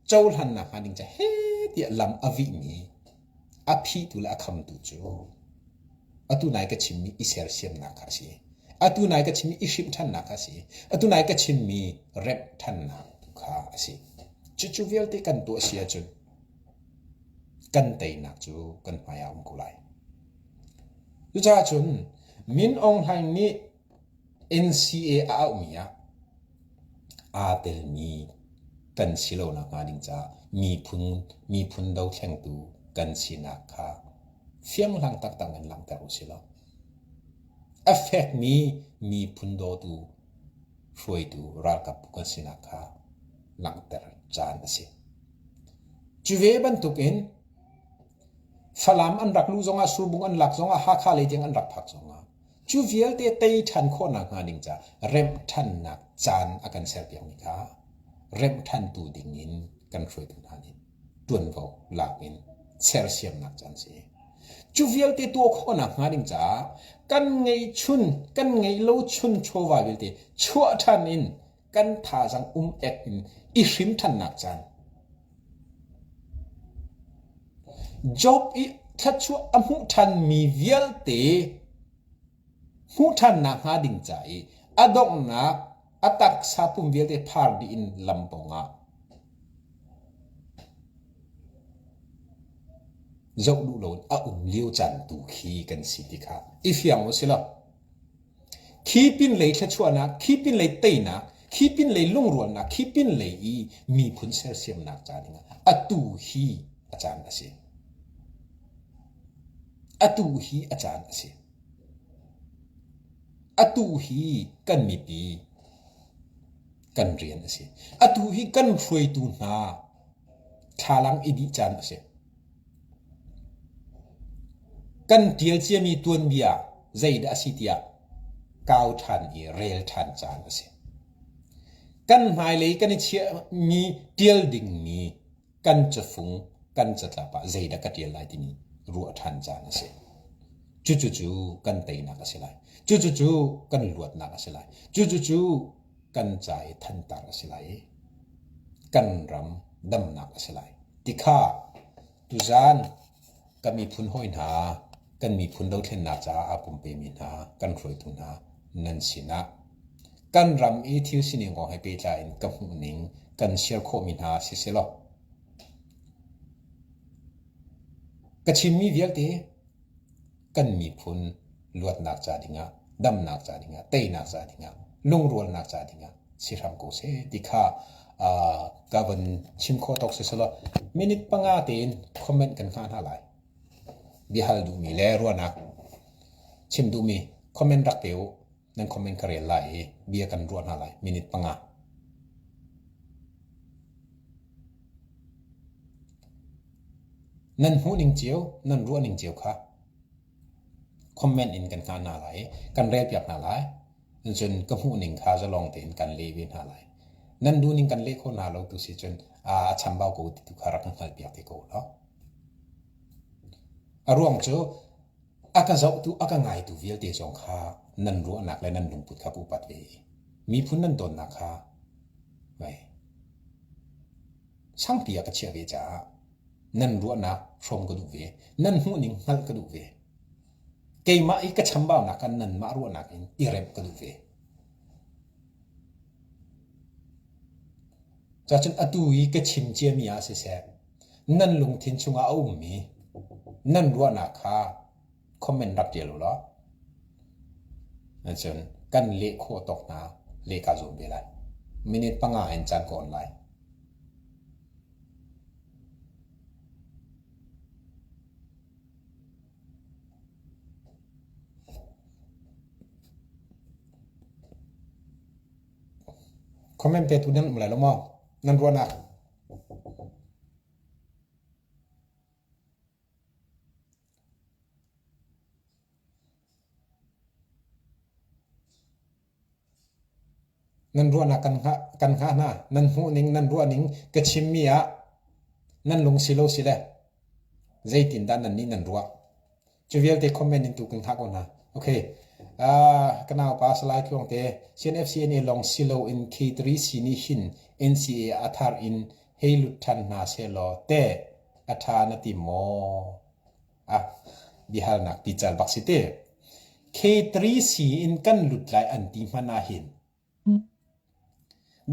cohlannak hnga ding ca he tiah lam a vihmi a phihtu le a khamtu cu atu nai ka chimmi i sersiamnak kha a si. Atu nai ka chimmi i hrimh ṭhannak kha a si. Atu nai ka chimmi remh ṭhannak tu kha a si. Cucu vialte kan tuah si ahcun kan teinak cu kan hmai ah a um ko lai. Cucaah cun Min Aung Hlaing nih NCA a auhmi ah aa telmi kan si lo nakhnga ding caah miphun miphun dothlengtu kan sinak kha fianghlang taktak in langhter u si law a fekmi miphun dawtu hruaitu ralkap kan sinak kha langhter caan a si. Cu ve bantukin Falam an rak luh zongah Surbung an lak zongah Hakha lei tiang an rak phak zongah Cu vialte tei ṭhan khawhnak hnga ding caah remh ṭhannak caan a kan serpiakmi kha remh ṭhantu dingin kan hruaitu hna nih ṭuanvo lak in sersiamnak caan si. Cu vialte tuah khawhnak hnga ding caah kan ngeihchun, kan ngeih lo chun chawva vialte chuah ṭhan in kan thazaang um ek in i hrim ṭhannak caan. Job i thluachuah a hmuh ṭhanmi vialte hmuh ṭhannak hnga ding ca i a donghnak a taksa pum vialte phar dih in lam pawngah zoh duh loin a um lio caan tu khi kan si ti kha i fiang u si law Khi pinlei thluachuahnak, khi pinlei teinak, khi pinlei lungrualnak, khi pinlei i miphun sersiamnak ca dingah atu hi a caan a si. Atu hi a caan a si. Atu hi kan mipi kan rian a si. Atu hi kan hruaitu hna thlalang i dih caan a si. Kan ṭial ciami tuanbia zeidah a si tiah kau ṭhan i rel ṭhan caan a si. Kan hmailei kan i chiahmi ṭial dingmi kan cafung, kan catlap ah zeidah ka ṭial lai timi ruah ṭhan caan a si. Cucu cu kan teinak a si lai. Cucu cu kan luatnak a si lai. Cucu cu kan ca i thantar a si lai i kan ram damnak a si lai. Ti kha tuzaan ka miphun hawi hna, kan miphun dothlennak caah aa pumpemi hna, kan hruaitu hna nan sinah kan ram i thil sining kong he pehtlai in ka hmuhning kan share khawhmi hna siselaw Ka chimmi vialte kan miphun luatnak ca dingah, damnak ca dingah, teinak ca dingah, lungrualnak ca dingah si hram ko seh ti kha ka von chim khawh tawk si selaw minute panga tein comment kan hngah hna lai. Biahal duhmi le ruahnak chim duhmi comment rak pe u. Nan comment ka rel lai i bia kan ruah hna lai minute panga. Nan hmuhning cio, nan ruahning cio kha comment in kan hngah hna lai i kan relpiak hna lai. Cun ka hmuhning kha zalong tein kan leh ve hna lai. Nan duhning kan leh kho hna lo tu si cun a chambau ko ti tu kha rak kan hngalhpiak te ko law. A ruang cu a ka zohtu, a ka ngaitu vialte zong kha nan ruahnak le nan lungput kha ka upat ve i miphun nan dawtnak kha vai sangpi ah ka chiah ve caah nan ruahnak hrawm ka duh ve, nan hmuhning hngalh ka duh ve. Keimah i ka chambaunak kha nanmah ruahnak in i remh ka duh ve. Cacun atu i ka chim ciami ah siseh, nan lungthin chungah a ummi nan ruahnak kha comment rak ṭial u law cun kan leh khawh tawk hna leh kaa zuam ve lai. Minute panga in caan ka on lai. Comment petu nan um lai lo maw? Nan ruahnak? Nan ruahnak kan hngah, kan hngah hna. Nan hmuhning, nan ruahning ka chimmi ah nan lung si lo si le zeitindah nan nih nan ruah. Cu vialte comment in tu kan hngah ko hna. Okay. Uh, ka nau pa Salai Tluang te CNFCNA long si lo in K3C nih hin NCA a thar in hei lut than hna se law te a tha na ti maw? Ah, biahalnak pical bak si te. K3C in kan lut lai an ti hmanh ah hin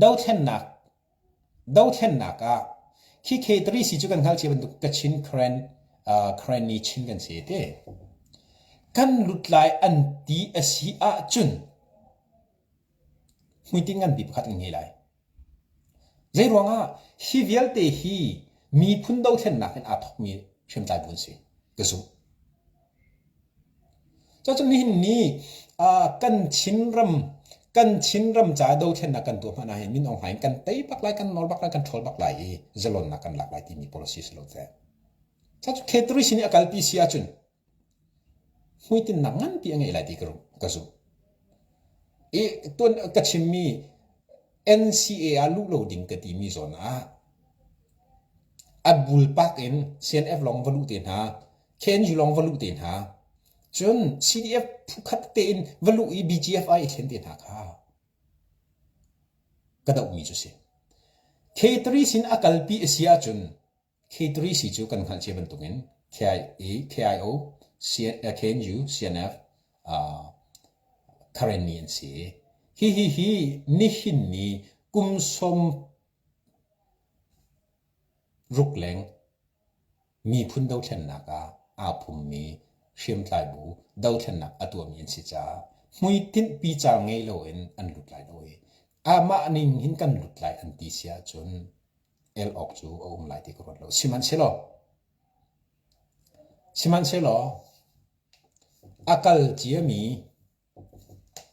dothlennak dothlennak ah khi K3C cu kan hngalh cia bantuk Kachin Karen uh, Karenni Chin kan si te. Kan lut lai an ti a si ahcun hmuitinh nganpi pakhat kan ngei lai. Zeiruangah hi vialte hi miphun dothlennak in aa thawkmi hriamtlai bu an si ka zumh. Cucun nihin ni kan Chinram kan Chinram ca dothlennak kan tuah hmanh ahhin Min Aung Hlaing kan tei bak lai, kan nawl bak lai, kan ṭhawl bak lai i zalonnak kan lak lai timi policy si lo teh. Cucu K3 sin i a kalpi si ahcun hmuitinnak nganpi a ngeih lai ti ka zumh. I tuan ka chimmi NCA ah luh lo ding ka timi zawn ah a bulpak in CNF lawng va luh te hna, KNU lawng va luh te hna, cun CDF phukhat tein va luh i BGF ah i thlen te hna kha ka dohmi cu si. K3 sin a kalpi a si ahcun K3C cu kan hngalh cia bantukin KIA, KIO, KNU, CNF, uh, Karenni an si. Hi hi hi nihin ni kum sawm ruk leng miphun dothlennak ah aa phummi hriamtlai bu dothlennak a tuahmi an si caah hmuitinh pical ngei loin an lut lai lo i amah ning hin kan lut lai an ti si ahcun el awk cu a um lai ti ka ruat lo. Sihmanhsehlaw, sihmanhsehlaw a kal ciami,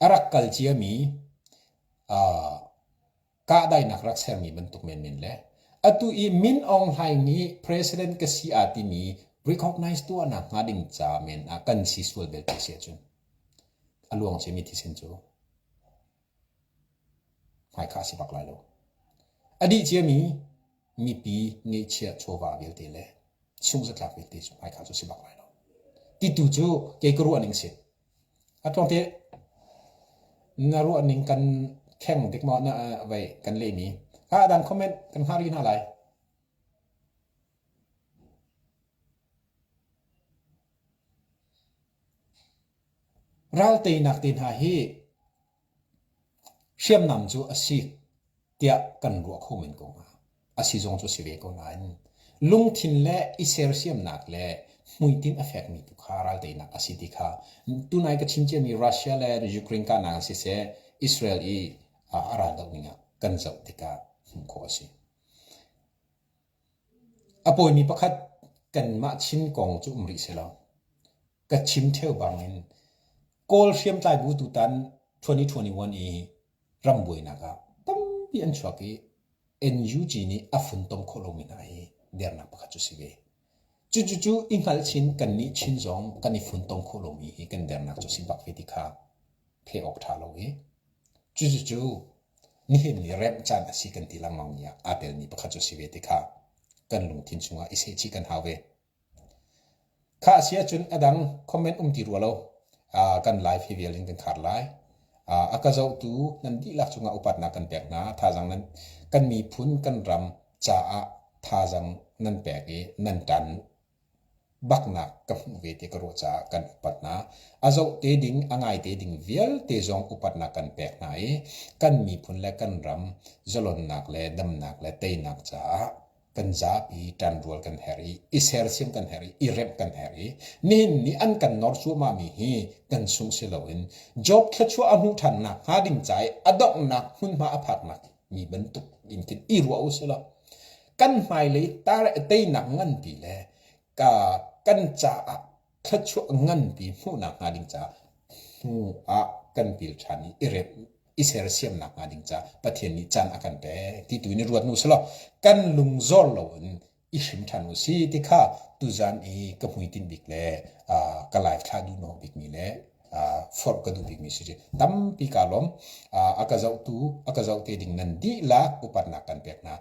a rak kal ciami uh, kahdainak rak sermi bantuk menmen le atu i Min Aung Hlaing nih president ka si aa timi recognize tuahnak hnga ding ca men ah kan si sual belte si ahcun a luang ciami thisen cu Hmaikha a si bak lai lo. A dih ciami mipi ngeihchiah chawva vialte le sungzatlak vialte cu hmaikha cu a si bak lai lo. Ti tu cu kei ka ruah ning si. A tluangte na ruah ning kan kheng dik maw na vei kan lehmi. Kha a dang comment kan hngah rih hna lai. Ral teinak te hna hi Hriamnam cu a si tiah kan ruah kho men ko hnga. A si zong cu a si ve ko nain lungthin le i sersiamnak le hmuitinh a fekmi tu kha ralteinak a si ti kha tunai ka chim ciami Russia le Ukraine kahnak ah siseh Israel i a raldoh ning ah kan zoh tikah hmuh khawh a si. A pawimi pakhat kanmah Chin kong cu um rih selaw ka chim ṭheo bangin Kawl hriamtlai bu tutan 2021 i rambuainak ah tampi an chuak i NUG nih a funtom khawh lomi hna hi dernak pakhat cu si ve. Cucucu i hngalh chin kannih Chin zong kan i funtom khawh lomi hi kan dernak cu si bak ve ti kha pheh awk ṭha lo i cucucu nihin ni remh caan a si kan ti lengmang mi ah aa telmi pakhat cu si ve ti kha kan lungthin chungah i sehchih kan hau ve. Khah a si ahcun a dang comment um ti rua lo. Kan live hi vial in kan khar lai. A ka zohtu nan dihlak cungah upatnak kan pek hna. Thazaang nan kan miphun kan ram caah thazaang nan pek i nan ṭan baknak ka hmuh ve ti ka ruah caah kan upat hna. A zoh te ding, a ngai te ding vialte zong upatnak kan pek hna i kan miphun le kan ram zalonnak le damnak le teinak caah kan zapi ṭanrual kan herh i i sersiam kan herh i i remh kan herh i nihin ni an kan nor cuahmahmi hi kan sung si loin Job thluachuah a hmuh ṭhannak hnga ding ca i a donghnak hmunhma a phaknak mi bantuk in khin i ruah u sih law kan hmailei teinak nganpi le ka kan caah thluachuah nganpi hmuhnak hnga ding caah hnu ah kan pil ṭhan i i remh i sersiamnak hnga ding caah Pathian nih caan a kan pek ti tu in i ruat nu selaw kan lung zor loin i hrim ṭhan u si ti kha tuzan i ka hmuitinh bik le ka live thlah duh nawh bikmi le forh ka duh bikmi si tampi kaa lawm. A ka zohtu a ka zoh te ding nan dihlak upatnak kan pek hna.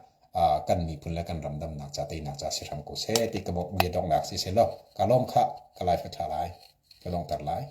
Kan miphun le kan ram damnak ca teinak ca si hram ko seh ti ka bia donghnak si seh law ka lawm khah ka live ka thlah lai ka donghter lai.